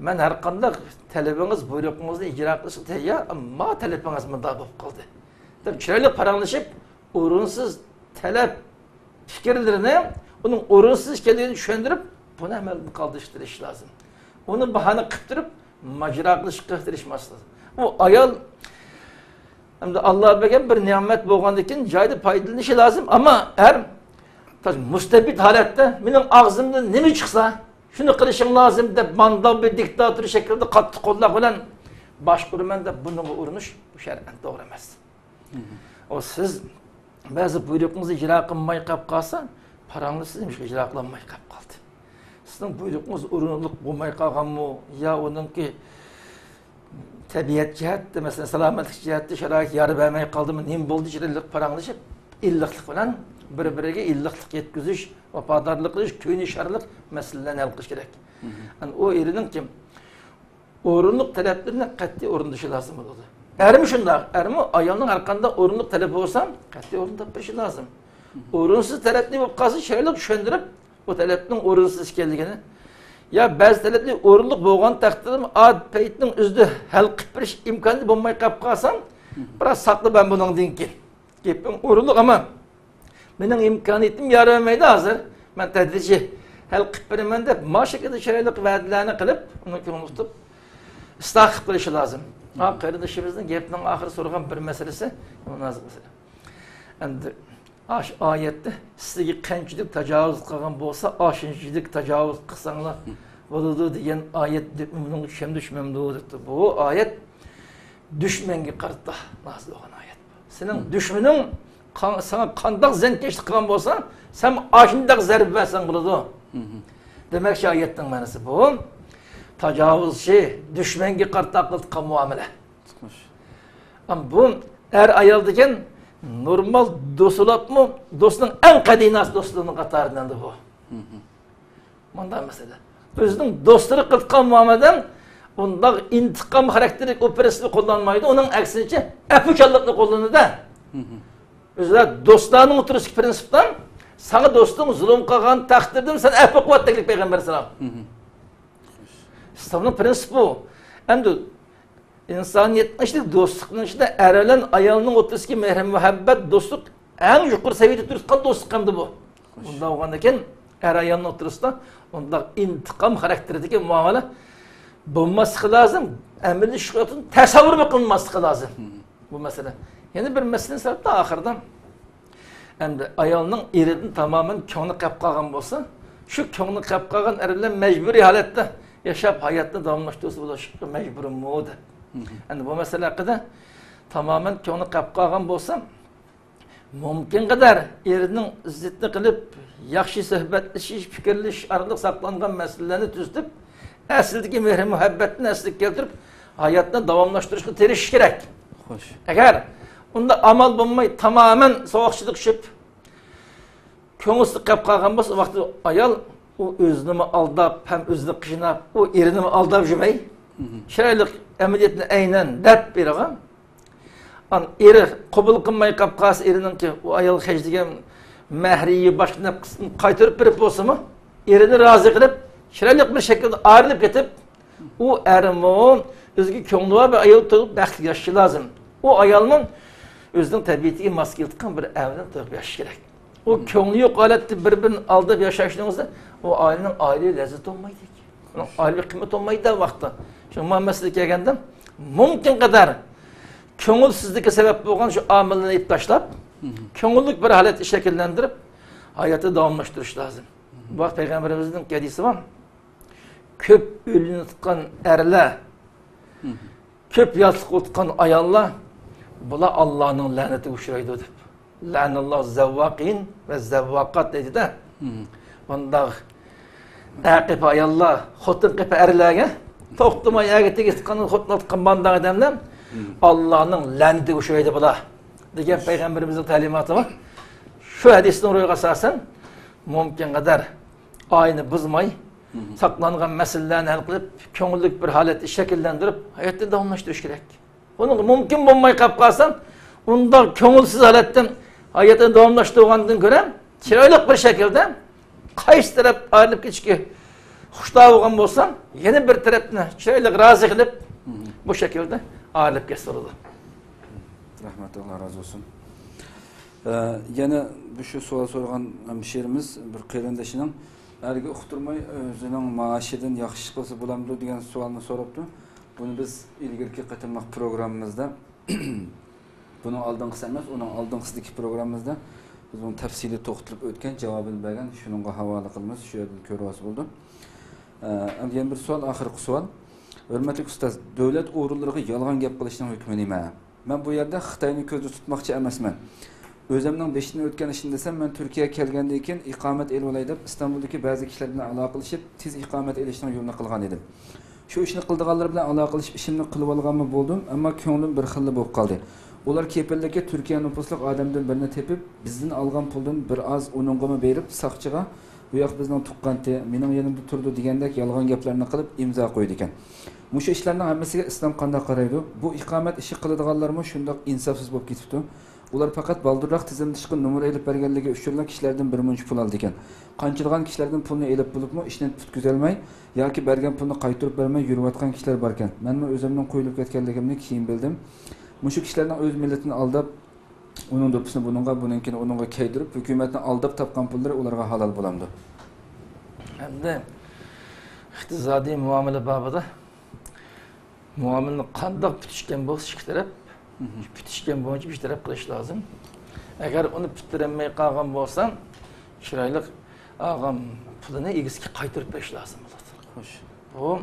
مەن ھەر قانداق تەلىپىڭىز، بۇيرۇقىڭىزنى ئىجرا قىلىشقا تەييار، ئەمما تەلىپىڭىز مۇنداق بولۇپ قالدى، دەپ چىرايلىق پاراڭلىشىپ، ئورۇنسىز تەلەپ پىكىرلىرىنى ئۇنىڭ ئورۇنسىز ئىكەنلىكىنى چۈشەندۈرۈپ، بۇنى ئەمەلدىن قالدۇرۇشقا تىرىشىش لازىم. ئۇنى باھانە قىلىپ تۇرۇپ، ماجىرا قىلىشقا تىرىشماسلىق. ئۇ ئايال ئەمدى ئاللا بەرگەن بىر نېمەت بولغاندىن كېيىن جايىدا پايدىلىنىشى لازىم. ئەمما ئەر مۇستەبىت ھالەتتە مېنىڭ ئاغزىمدىن نېمە چىقسا، شۇنى قىلىشىڭ لازىم دەپ، مانداق بىر دىكتاتور شەكلىدە قاتتىق قوللار بىلەن باشقۇرىمەن دەپ بۇنىڭغا ئۇرۇنۇش، بۇ شەرئەن توغرا ئەمەس. ئۇ سىز بەزى بۇيرۇقىڭىزنى ئىجرا قىلماي قېلىپ قالسا، پاراڭلىشىسىز، نېمىشقا ئىجرا قىلالماي قېلىپ قالدى؟ سىزنىڭ بۇيرۇقىڭىز ئورۇنلۇق بولماي قالغانمۇ يا ئۇنىڭكى تەبىئەت جەھەتتە، مەسىلەن، سالامەتلىك جەھەتتە شارائىت يار بەرمەي قالدىمۇ، نېمە بولدى، چىرايلىق پاراڭلىشىپ، ئىللىقلىق بىلەن بىر-بىرىگە ئىللىقلىق يەتكۈزۈش، ۋاپادارلىق قىلىش، كۆيۈنۈشارلىق مەسىلىلەرنى ھەل قىلىش كېرەك. ئەنە ئۇ ئېرىنىڭكى ئورۇنلۇق تەلەپلىرىنى قەتئىي ئورۇندىشى لازىم بولىدۇ. ئەرمۇ شۇنداق، ئەرمۇ ئايالنىڭ ھەر قانداق ئورۇنلۇق تەلىپى بولسا، قەتئىي ئورۇنداپ بېرىشى لازىم. ئورۇنسىز تەلەپنى بولۇپ قالسا، شەرتلىك چۈشەندۈرۈپ، ئۇ تەلەپنىڭ ئورۇنسىز ئىكەنلىكىنى، يا بەزى تەلەپلەر ئورۇنلۇق بولغان تەقدىردىمۇ، ئا پەيتنىڭ ئۆزىدە ھەل قىلىپ بېرىش ئىمكانى بولماي قېلىپ قالسا، بىراز ساقلا مەن بۇنىڭدىن كېيىن. گېپىڭ ئورۇنلۇق، ئەمما مېنىڭ ئىمكانىيىتىم يار بەرمەيدۇ ھازىر. مەن تەدرىجىي ھەل قىلىپ بېرىمەن دەپ، ما شەكىلدە چىرايلىق ۋەدىلەرنى قىلىپ، ئۇنى كۆڭۈل تۇتۇپ، ئىسلاھ قىلىپ قېلىشى لازىم. ھا، قېرىندىشىمىزنىڭ گەپنىڭ ئاخىرى سورىغان بىر مەسىلىسى، مۇناسىۋەت مەسىلە. ئەمدى ئاشۇ ئايەتتە سىزگە قانچىلىك تاجاۋۇز قىلغان بولسا، ئاشۇنچىلىك تاجاۋۇز قىلساڭلار بولىدۇ دېگەن ئايەت، بۇنىڭغا چۈشەمدۇ، چۈشمەمدۇ دەپتۇ. بۇ ئايەت دۈشمەنگە قارىتا نازىل بولغان ئايەت. سېنىڭ دۈشمىنىڭ قا-، ساڭا قانداق زىيانكەشلىك قىلغان بولسا، سەن ئاشۇنداق زەربە بەرسەڭ بولىدۇ. دېمەكچى، ئايەتنىڭ مەنىسى بۇ. تاجاۋۇزچى، دۈشمەنگە قارىتا قىلىدىغان مۇئامىلە. ئەم، بۇ ئەر ئايال دېگەن نورمال دوست بولۇپمۇ، دوستنىڭ ئەڭ قەدىناسى دوستلىرىنىڭ قاتارىدىن بۇ. مۇنداق مەسىلە. ئۆزىنىڭ دوستلىرى قىلىدىغان مۇئامىلىدە ئۇنداق ئىنتىقام خاراكتېرلىك ئۇ پىرىنسىپنى قوللانمايدۇ، ئۇنىڭ ئەكسىنچە ئەپۇچانلىقنى قوللىنىدۇ. ئۆزىدە دوستلارنىڭ ئوتتۇرىسىدىكى پىرىنسىپتا ساڭا دوستۇڭ زۇلۇم قىلغان تەقدىردىمۇ سەن ئەپۇ قىلىۋەت دېگەن پەيغەمبەر ئەلەيھىسسالام. ئىسلامنىڭ پىرىنسىپى بۇ. ئەمدى ئىنسانىيەتنىڭ ئىچىدە، دوستلۇقنىڭ ئىچىدە ئەر بىلەن ئايالنىڭ ئوتتۇرىسىدىكى مېھىر-مۇھەببەت، دوستلۇق ئەڭ يۇقىرى سەۋىيەدە تۇرۇۋاتقان دوستلۇق ئەمدى بۇ. ئۇنداق بولغاندىكىن، ئەر-ئايالنىڭ ئوتتۇرىسىدا ئۇنداق ئىنتىقام خاراكتېرىدىكى مۇئامىلە بولماسلىقى لازىم، ئەمەلىي ئىشقا تەسەۋۋۇرمۇ قىلىنماسلىقى لازىم. بۇ مەسىلە. يەنە بىر مەسىلىنى سەۋەبتە ئاخىرىدا، ئەمدى ئايالنىڭ ئېرىدىن تامامەن كۆڭلى قېلىپ قالغان بولسا، شۇ كۆڭلى قېلىپ قالغان ئەر بىلەن مەجبۇرىي ھالەتتە ياشاپ، ھاياتنى داۋاملاشتۇرسا بولۇشقا مەجبۇرمۇ دەپ. ئەمدى بۇ مەسىلە ھەققىدە تامامەن كۆڭلى قېلىپ قالغان بولسا، مۇمكىنقەدەر ئېرىنىڭ ئىززىتىنى قىلىپ، ياخشى سۆھبەتلىشىش، پىكىرلىشىش ئارقىلىق ساقلانغان مەسىلىلەرنى تۈزىتىپ، ئەسلىدىكى مېھرى مۇھەببەتنى ئەسلىگە كەلتۈرۈپ، ھاياتنى داۋاملاشتۇرۇشقا تىرىشىش كېرەك. خوش. ئەگەر ئۇنداق ئامال بولماي، تامامەن سوغۇقچىلىق چۈشۈپ، كۆڭۈلسىز قېلىپ قالغان بولسا، ئۇ ۋاقىتتا ئايال ئۇ ئۆزىنىمۇ ئالداپ، ھەم ئۆزىنى قىيناپ، ئۇ ئېرىنىمۇ ئالداپ يۈرمەي، چىرايلىق ئەمەلىيەتنى ئەينەن دەپ بېرىدىغان. ئان ئېرى قوبۇل قىلماي قاپ قالسا، ئېرىنىڭكى ئۇ ئايالغا خەجلىگەن مەھرى، باشقا نەپقىسىنى قايتۇرۇپ بېرىپ بولسىمۇ، ئېرىنى رازى قىلىپ، چىرايلىق بىر شەكىلدە ئايرىلىپ كېتىپ، ئۇ ئەرمۇ ئۆزىگە كۆڭلى بار بىر ئايال تۇتۇپ بەختلىك ياشىشى لازىم. ئۇ ئايالمۇ ئۆزىنىڭ تەبىئىتىگە ماس كېلىدىغان بىر ئەر بىلەن تۇرۇپ ياشىشى كېرەك. ئۇ كۆڭلى يوق ھالەتتە بىر-بىرىنى ئالداپ ياشاشنىڭ ئۆزى ئۇ ئائىلىنىڭ ئائىلىۋى لەززىتى بولمايدۇ. ئۇنىڭ ئائىلىۋى قىممىتى بولمايدۇ ۋاقتى. شۇڭا مۇ مەسىلىگە كەلگەندە، مۇمكىنقەدەر كۆڭۈلسىزلىككە سەۋەب بولغان شۇ ئامىللارنى ئېلىپ تاشلاپ، كۆڭۈللۈك بىر ھالەتتە شەكىللەندۈرۈپ، ھاياتنى داۋاملاشتۇرۇش لازىم. بۇ ھەقتە پەيغەمبىرىمىزنىڭ ھەدىسى بار. كۆپ ئۆيلىنىۋاتقان ئەرلەر، كۆپ ياتلىق ئولتۇرغان ئاياللار، بۇلار ئاللانىڭ لەنىتىگە ئۇچرايدۇ دەپ. لەنەللاھۇ زەۋۋاقىن ۋە زەۋۋاقات دەيدۇ-دە. بۇنداق ئەر قېپى ئاياللار، خوتۇن قېپى ئەرلەرگە توختىماي ئەرگە تېگىشىدىغان، خوتۇن ئاتقان مانداق ئادەملەر ئاللانىڭ لەنىتىگە ئۇچرايدۇ بۇلار، دېگەن پەيغەمبىرىمىزنىڭ تەلىماتى بار. شۇ ھەدىسنىڭ روھىغا ئاساسەن، مۇمكىن قەدەر ئائىلىنى بۇزماي، ساقلانغان مەسىلىلەرنى ھەل قىلىپ، كۆڭۈللۈك بىر ھالەتنى شەكىللەندۈرۈپ، ھاياتنى داۋاملاشتۇرۇش كېرەك. ئۇنىڭغا مۇمكىن بولماي قاپ قالسا، ئۇنداق كۆڭۈلسىز ھالەتتە ھاياتىنى داۋاملاشتۇرغاندىن كۆرە، چىرايلىق بىر شەكىلدە قايسى تەرەپ ئايرىلىپ كېتىشكە خۇشتار بولغان بولسا، يەنە بىر تەرەپنى چىرايلىق رازى قىلىپ، بۇ شەكىلدە ئايرىلىپ كەتسە بولىدۇ. رەھمەت، ئاللا رازى بولسۇن. ئە، يەنە بۇ شۇ سوئال سورىغان ھەمشىرىمىز بىر قېرىندىشىنىڭ ئەرگە ئۇقتۇرماي ئۆزىنىڭ مائاشىدىن ياخشى ئىش قىلسا بولامدۇ دېگەن سوئالنى سوراپتۇ. بۇنى بىز ئىلگىرىكى قېتىملىق پروگراممىمىزدا، بۇنىڭ ئالدىنقىسى ئەمەس، ئۇنىڭ ئالدىنقىسىدىكى پروگراممىمىزدا بىز بۇنى تەپسىلىي توختىلىپ ئۆتكەن، جاۋابىنى بەرگەن، شۇنىڭغا ھاۋالە قىلىمىز، شۇ يەردىن كۆرۈۋالسا بولىدۇ. ئە، ئەمدى يەنە بىر سوئال، ئاخىرقى سوئال. ھۆرمەتلىك ئۇستاز، دۆلەت ئورۇنلىرىغا يالغان گەپ قىلىشنىڭ ھۆكمى نېمە؟ مەن بۇ يەردە خىتاينى كۆزدە تۇتماقچى ئەمەسمەن. ئۆزۈمنىڭ بېشىدىن ئۆتكەن ئىشنى دېسەم، مەن تۈركىيەگە كەلگەندىن كېيىن ئىقامەت ئېلىۋالاي دەپ، ئىستانبۇلدىكى بەزى كىشىلەر بىلەن ئالاقىلىشىپ، تېز ئىقامەت ئېلىشنىڭ يولىنى قىلغان ئىدىم. شۇ ئىشنى قىلىدىغانلار بىلەن ئالاقىلىشىپ، ئىشىمنى قىلىۋالغانمۇ بولدۇم، ئەمما كۆڭلۈم بىر خىللا بولۇپ قالدى. ئۇلار كېپىللىككە تۈركىيە نوپۇسلۇق ئادەمدىن بىرنى تېپىپ، بىزدىن ئالغان پۇلدىن بىر ئاز ئۇنىڭغىمۇ بېرىپ، ساقچىغا، «بۇ ياق بىزنىڭ تۇغقانتى، مېنىڭ يېنىمدا تۇرىدۇ» دېگەندەك يالغان گەپلەرنى قىلىپ ئىمزا قويىدىكەن. مۇشۇ ئىشلارنىڭ ھەممىسىگە ئىسلام قانداق قارايدۇ؟ بۇ ئىقامەت ئىشى قىلىدىغانلارمۇ شۇنداق ئىنسافسىز بولۇپ كېتىپتۇ. ئۇلار پەقەت بالدۇرراق تىزىملىتىشقا نومۇر ئېلىپ بەرگەنلىكى ئۈچۈنلا كىشىلەردىن بىر مۇنچە پۇل ئالىدىكەن. قانچىلىغان كىشىلەردىن پۇلنى ئېلىپ بولۇپمۇ ئىشنى پۈتكۈزەلمەي ياكى بەرگەن پۇلنى قايتۇرۇپ بەرمەي يۈرۈۋاتقان كىشىلەر باركەن. مەنمۇ ئۆزۈمنىڭ قويۇلۇپ كەتكەنلىكىمنى كېيىن بىلدىم. مۇشۇ كىشىلەرنىڭ ئۆز مىللىتىنى ئالداپ، ئۇنىڭ دوپپىسىنى بۇنىڭغا، بۇنىڭكىنى ئۇنىڭغا كىيدۈرۈپ، ھۆكۈمەتنى ئالداپ تاپقان پۇللىرى ئۇلارغا ھالال بولامدۇ؟ ئەمدى ئىقتىسادىي مۇئامىلە بابىدا مۇئامىلىنى قانداق پۈتۈشكەن بولسا ئىككى تەرەپ، پۈتۈشكەن بويىچە بىر تەرەپ قىلىش لازىم. ئەگەر ئۇنى پۈتتۈرەلمەي قالغان بولسا، چىرايلىق ئالغان پۇلىنى ئىگىسىگە قايتۇرۇپ بېرىش لازىم بولىدۇ. خوش. بۇ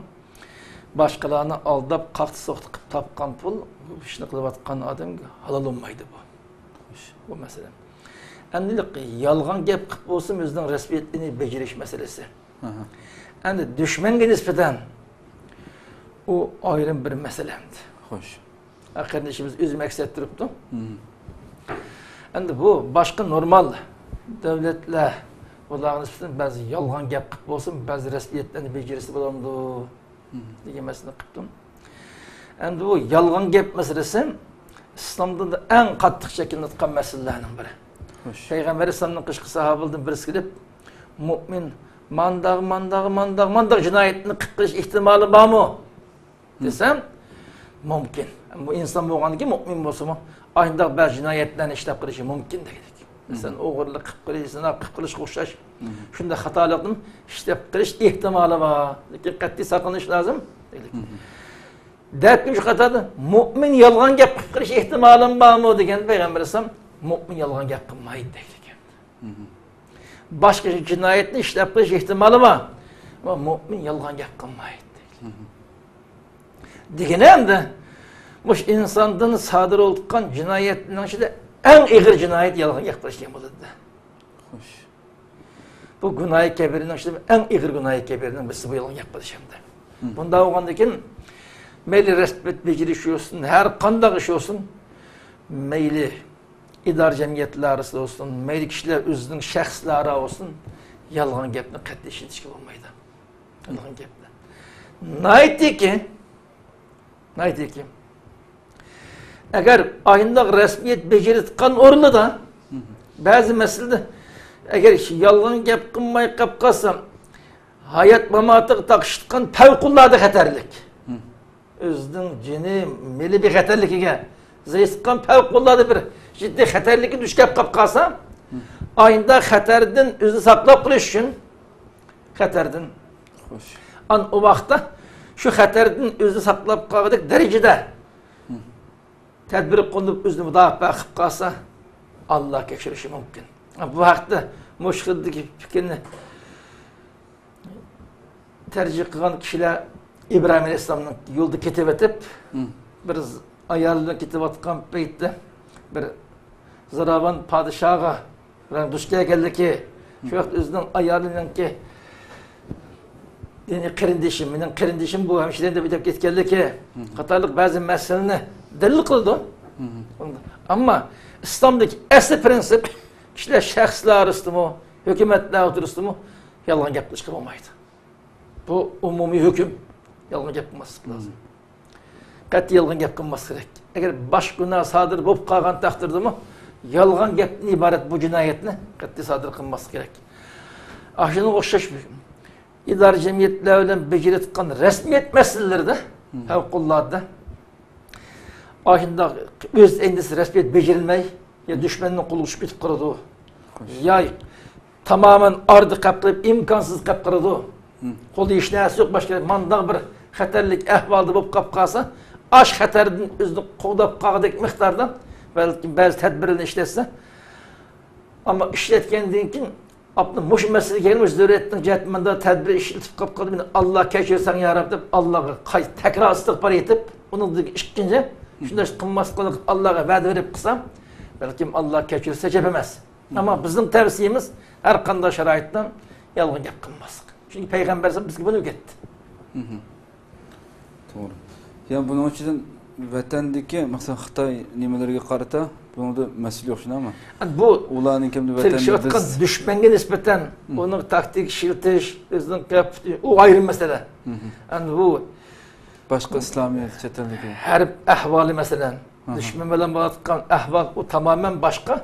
باشقىلارنى ئالداپ، قاقتى-سوقتى قىلىپ تاپقان پۇل، بۇ ئىشنى قىلىۋاتقان ئادەمگە ھالال بولمايدۇ بۇ. خوش. بۇ مەسىلە. ئەمدى يالغان گەپ قىلىپ بولسىمۇ ئۆزىنىڭ رەسمىيىتىنى بېجىرىش مەسىلىسى. ئەمدى دۈشمەنگە نىسبەتەن ئۇ ئايرىم بىر مەسىلە ئەمدى. خوش. قېرىندىشىمىز ئۆزى مەقسەت تۇرۇپتۇ. ئەمدى بۇ باشقا نورمال دۆلەتلەر بۇلارغا نىسبەتەن بەزى يالغان گەپ قىلىپ بولسۇن، بەزى رەسمىيەتلەرنى بېجىرسە بولامدۇ؟ دېگەن مەسىلىنى قىپتۇ. ئەمدى بۇ يالغان گەپ مەسىلىسى ئىسلام دىنىدا ئەڭ قاتتىق چەكلىنىۋاتقان مەسىلىلەرنىڭ بىرى. خوش. پەيغەمبەر ئەلەيھىسسالامنىڭ قېشىغا ساھابىلەردىن بىرسى كېلىپ، مۇئمىن مانداق، مانداق، مانداق، مانداق جىنايەتنى قىلىپ قېلىش ئېھتىمالى بارمۇ؟ دېسەم، مۇمكىن. بۇ ئىنسان بولغاندىن كېيىن مۇئمىن بولسىمۇ، ئاينداق بەزى جىنايەتلەرنى ئىشلەپ قېلىشى مۇمكىن دېگەندەك. مەسىلەن، ئوغرىلىق قىلىپ قېلىش، زىنا قىلىپ قېلىشقا ئوخشاش شۇنداق خاتالىقتىن ئىشلەپ قېلىش ئېھتىمالى بار. لېكىن قەتئىي ساقلىنىش لازىم. دەپ شۇ قاتاردا مۇئمىن يالغان گەپ قىلىپ قېلىش ئېھتىمالىمۇ بارمۇ دېگەندە پەيغەمبەر ئەلەيھىسسالام مۇئمىن يالغان گەپ قىلمايدۇ دەيدىكەن. باشقا جىنايەتنى ئىشلەپ قېلىش ئېھتىمالى بار. ئەمما مۇئمىن يالغان گەپ قىلمايدۇ دەيدىكەن. دېگىنى ئەمدى مۇشۇ ئىنساندىن سادىر بولۇۋاتقان جىنايەتنىڭ ئىچىدە ئەڭ ئېغىر جىنايەت يالغان گەپ قىلىش دېگەن بولىدۇ. خوش. بۇ گۇناھى كەبىرىنىڭ ئىچىدە ئەڭ ئېغىر گۇناھى كەبىرىنىڭ بىرسى بۇ يالغان گەپ قىلىش ئەمدى. بۇنداق بولغاندىن كېيىن مەيلى رەسمىيەت بېجىرىش بولسۇن، ھەر قانداق ئىش بولسۇن، مەيلى ئىدارە جەمئىيەتلەر ئارىسىدا بولسۇن، مەيلى كىشىلەر ئۆزىنىڭ شەخسلىرى ئارا بولسۇن، يالغان گەپنى قەتئىي ئىشلىتىشكە بولمايدۇ. يالغان گەپنى. ناھايىتىكى، ناھايىتىكى. ئەگەر ئاينداق رەسمىيەت بېجىرىلىۋاتقان ئورنىدا، بەزى مەسىلىدە، ئەگەر يالغان گەپ قىلماي قاپ قالسا، ھايات ماماتىغا تاقىشىدىغان پەۋقۇلئاددە خەتەرلىك. ئۆزىنىڭ جېنى، مېلى بىخەتەرلىكىگە زىيان يەتكەن پەۋقۇلئاددە بىر جىددىي خەتەرلىككە دۇچ كەپ قاپ قالسا، ئاينىدا خەتەردىن ئۆزىنى ساقلاپ قېلىش ئۈچۈن، خەتەردىن. خوش. ئان ئۇ ۋاقىتتا شۇ خەتەردىن ئۆزىنى ساقلاپ قالغۇدەك دەرىجىدە تەدبىر قوللىنىپ ئۆزىنى مۇداپىئە قىلىپ قالسا، ئاللا كەچۈرۈشى مۇمكىن. بۇ ھەقتە مۇشۇ خىلدىكى پىكىرنى تەرجىح قىلغان كىشىلەر ئىبراھىم ئەلەيھىسسالامنىڭ يولىدا كېتىۋېتىپ، مم. بىر ئايال بىلەن كېتىۋاتقان پەيتتە بىر زوراۋان پادىشاھقا دۇچ كەلگەنلىكى، شۇ ۋاقىت ئۆزىنىڭ ئايالىنىڭكى، يەنى قېرىندىشىم، مېنىڭ قېرىندىشىم بۇ ھەمشىرە دەپ ئېيتىپ كەتكەنلىكى قاتارلىق بەزى مەسىلىنى دەلىل قىلىدۇ. ئەمما ئىسلامدىكى ئەسلى پرىنسىپ، كىشىلەر شەخسلەر ئارىسىدىمۇ، ھۆكۈمەتلەر ئوتتۇرىسىدىمۇ يالغان گەپ قىلىشقا بولمايدۇ. بۇ ئومۇمىي ھۆكۈم. يالغان گەپ قىلماسلىق لازىم. قەتئىي يالغان گەپ قىلماسلىق كېرەك. ئەگەر باش گۇناھ سادىر بولۇپ قالغان تەقدىردىمۇ يالغان گەپتىن ئىبارەت بۇ جىنايەتنى قەتئىي سادىر قىلماسلىق كېرەك. ئاشۇنىڭغا ئوخشاش ئىدارە جەمئىيەتلەر بىلەن بېجىرىۋاتقان رەسمىيەت مەسىلىلىرىدە، پەۋقۇلئاددە ئاشۇنداق ئۆز ئەندىسى رەسمىيەت بېجىرىلمەي، يا دۈشمەننىڭ قولىغا چۈشۈپ كېتىپ قالىدۇ، يا تامامەن ئارىدا قېلىپ قېلىپ، ئىمكانسىز قېلىپ قالىدۇ. قولىدا ھېچ نەرسە يوق، باشقا مانداق بىر خەتەرلىك ئەھۋالدا بولۇپ قاپ قالسا، ئاش خەتەردىن ئۆزىنى قوغداپ قالغۇدەك مىقداردا بەلكىم بەزى تەدبىرلەرنى ئىشلەتسە، ئەمما ئىشلەتكەندىن كېيىن ئاپتۇ مۇشۇ مەسىلىگە كەلگەن، مۇشۇ زۆرۈرىيەتنىڭ جەھەتتىن مانداق تەدبىر ئىشلىتىپ قاپ قالدى، مېنى ئاللا كەچۈرسەڭ يا رەب دەپ، ئاللاغا قايتا تەكرار ئىستىغپار ئېيتىپ، ئۇنىڭدىن ئىككىنچى شۇنداق قىلماسلىققا ئاللاغا ۋەدە بېرىپ قىلسام، بەلكىم ئاللا كەچۈرسە ئەجەب ئەمەس. ئەمما بىزنىڭ تەۋسىيىمىز ھەر قانداق شارائىتتا يالغان گەپ قىلماسلىق. چۈنكى پەيغەمبەر ئەلەيھىسسالام بىزگە بۇنى ئۆگەتتى. توغرا. يەنى بۇنىڭ ئىچىدىن ۋەتەندىكى، مەسىلەن، خىتاي نېمىلىرىگە قارىتا بۇنىڭدا مەسىلە يوق، شۇنداقمۇ؟ ئەمدى بۇ ئۇلارنىڭ كىمدە ۋەتەندە تىركىشىۋاتقان بىز دۈشمەنگە نىسبەتەن ئۇنىڭ تاكتىكا ئىشلىتىش، ئۆزىنىڭ قىياپىتى، ئۇ ئايرىم مەسىلە. ئەمدى بۇ باشقا ئىسلامىي چەت ئەلدىكى ھەرب ئەھۋالى، مەسىلەن، دۈشمەن بىلەن بولۇۋاتقان ئەھۋال، ئۇ تامامەن باشقا.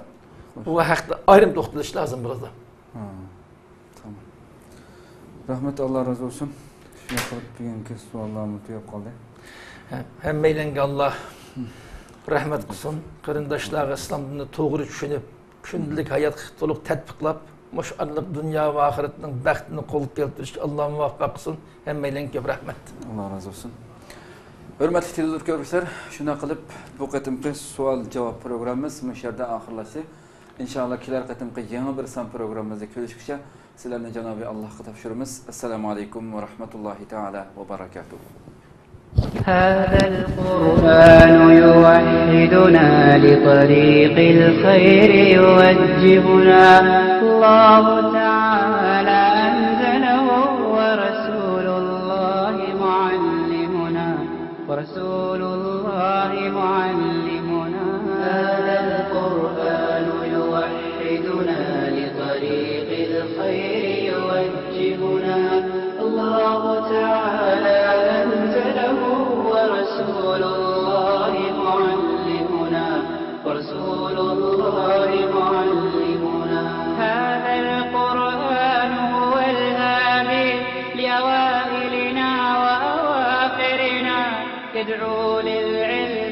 بۇ ھەقتە ئايرىم توختىلىش لازىم بولىدۇ. تامام. رەھمەت، ئاللا رازى بولسۇن. شۇنداق قىلىپ بۈگۈنكى سوئاللارمۇ تۈگەپ قالدى. ھە، ھەممەيلەنگە ئاللا رەھمەت قىلسۇن. قېرىنداشلارغا ئىسلام دىنىنى توغرا چۈشىنىپ، كۈندىلىك ھاياتقا تولۇق تەتبىقلاپ، مۇشۇ ئارقىلىق دۇنيا ۋە ئاخىرەتنىڭ بەختىنى قولغا كەلتۈرۈشكە ئاللا مۇۋەپپەق قىلسۇن. ھەممەيلەنگە كۆپ رەھمەت. ئاللا رازى بولسۇن. ھۆرمەتلىك تېلېۋىزور كۆرگۈچىلەر، شۇنداق قىلىپ بۇ قېتىمقى سوئال جاۋاب پروگراممىمىز مۇشۇ يەردە ئاخىرلاشتى. ئىنشائاللا، كېلەر قېتىمقى يېڭى بىر سان پروگراممىمىزدا كۆرۈشكىچە، سىلەرنى جانابى ئاللاھقا تاپشۇرىمىز. ئەسسالامۇ ئەلەيكۇم ۋە رەھمەتۇللاھى تائالا ۋە بەرەكاتۇھۇ. هذا القرآن يوحدنا لطريق الخير يوجهنا. الله تعالى أنزله ورسول الله معلمنا. ورسول الله معلمنا. هذا القرآن يوحدنا لطريق الخير يوجهنا. الله تعالى أنزله ورسول الله معلمنا. ورسول الله معلمنا. هذا القرآن هو الهادي لأوائلنا وأواخرنا. يدعو للعلم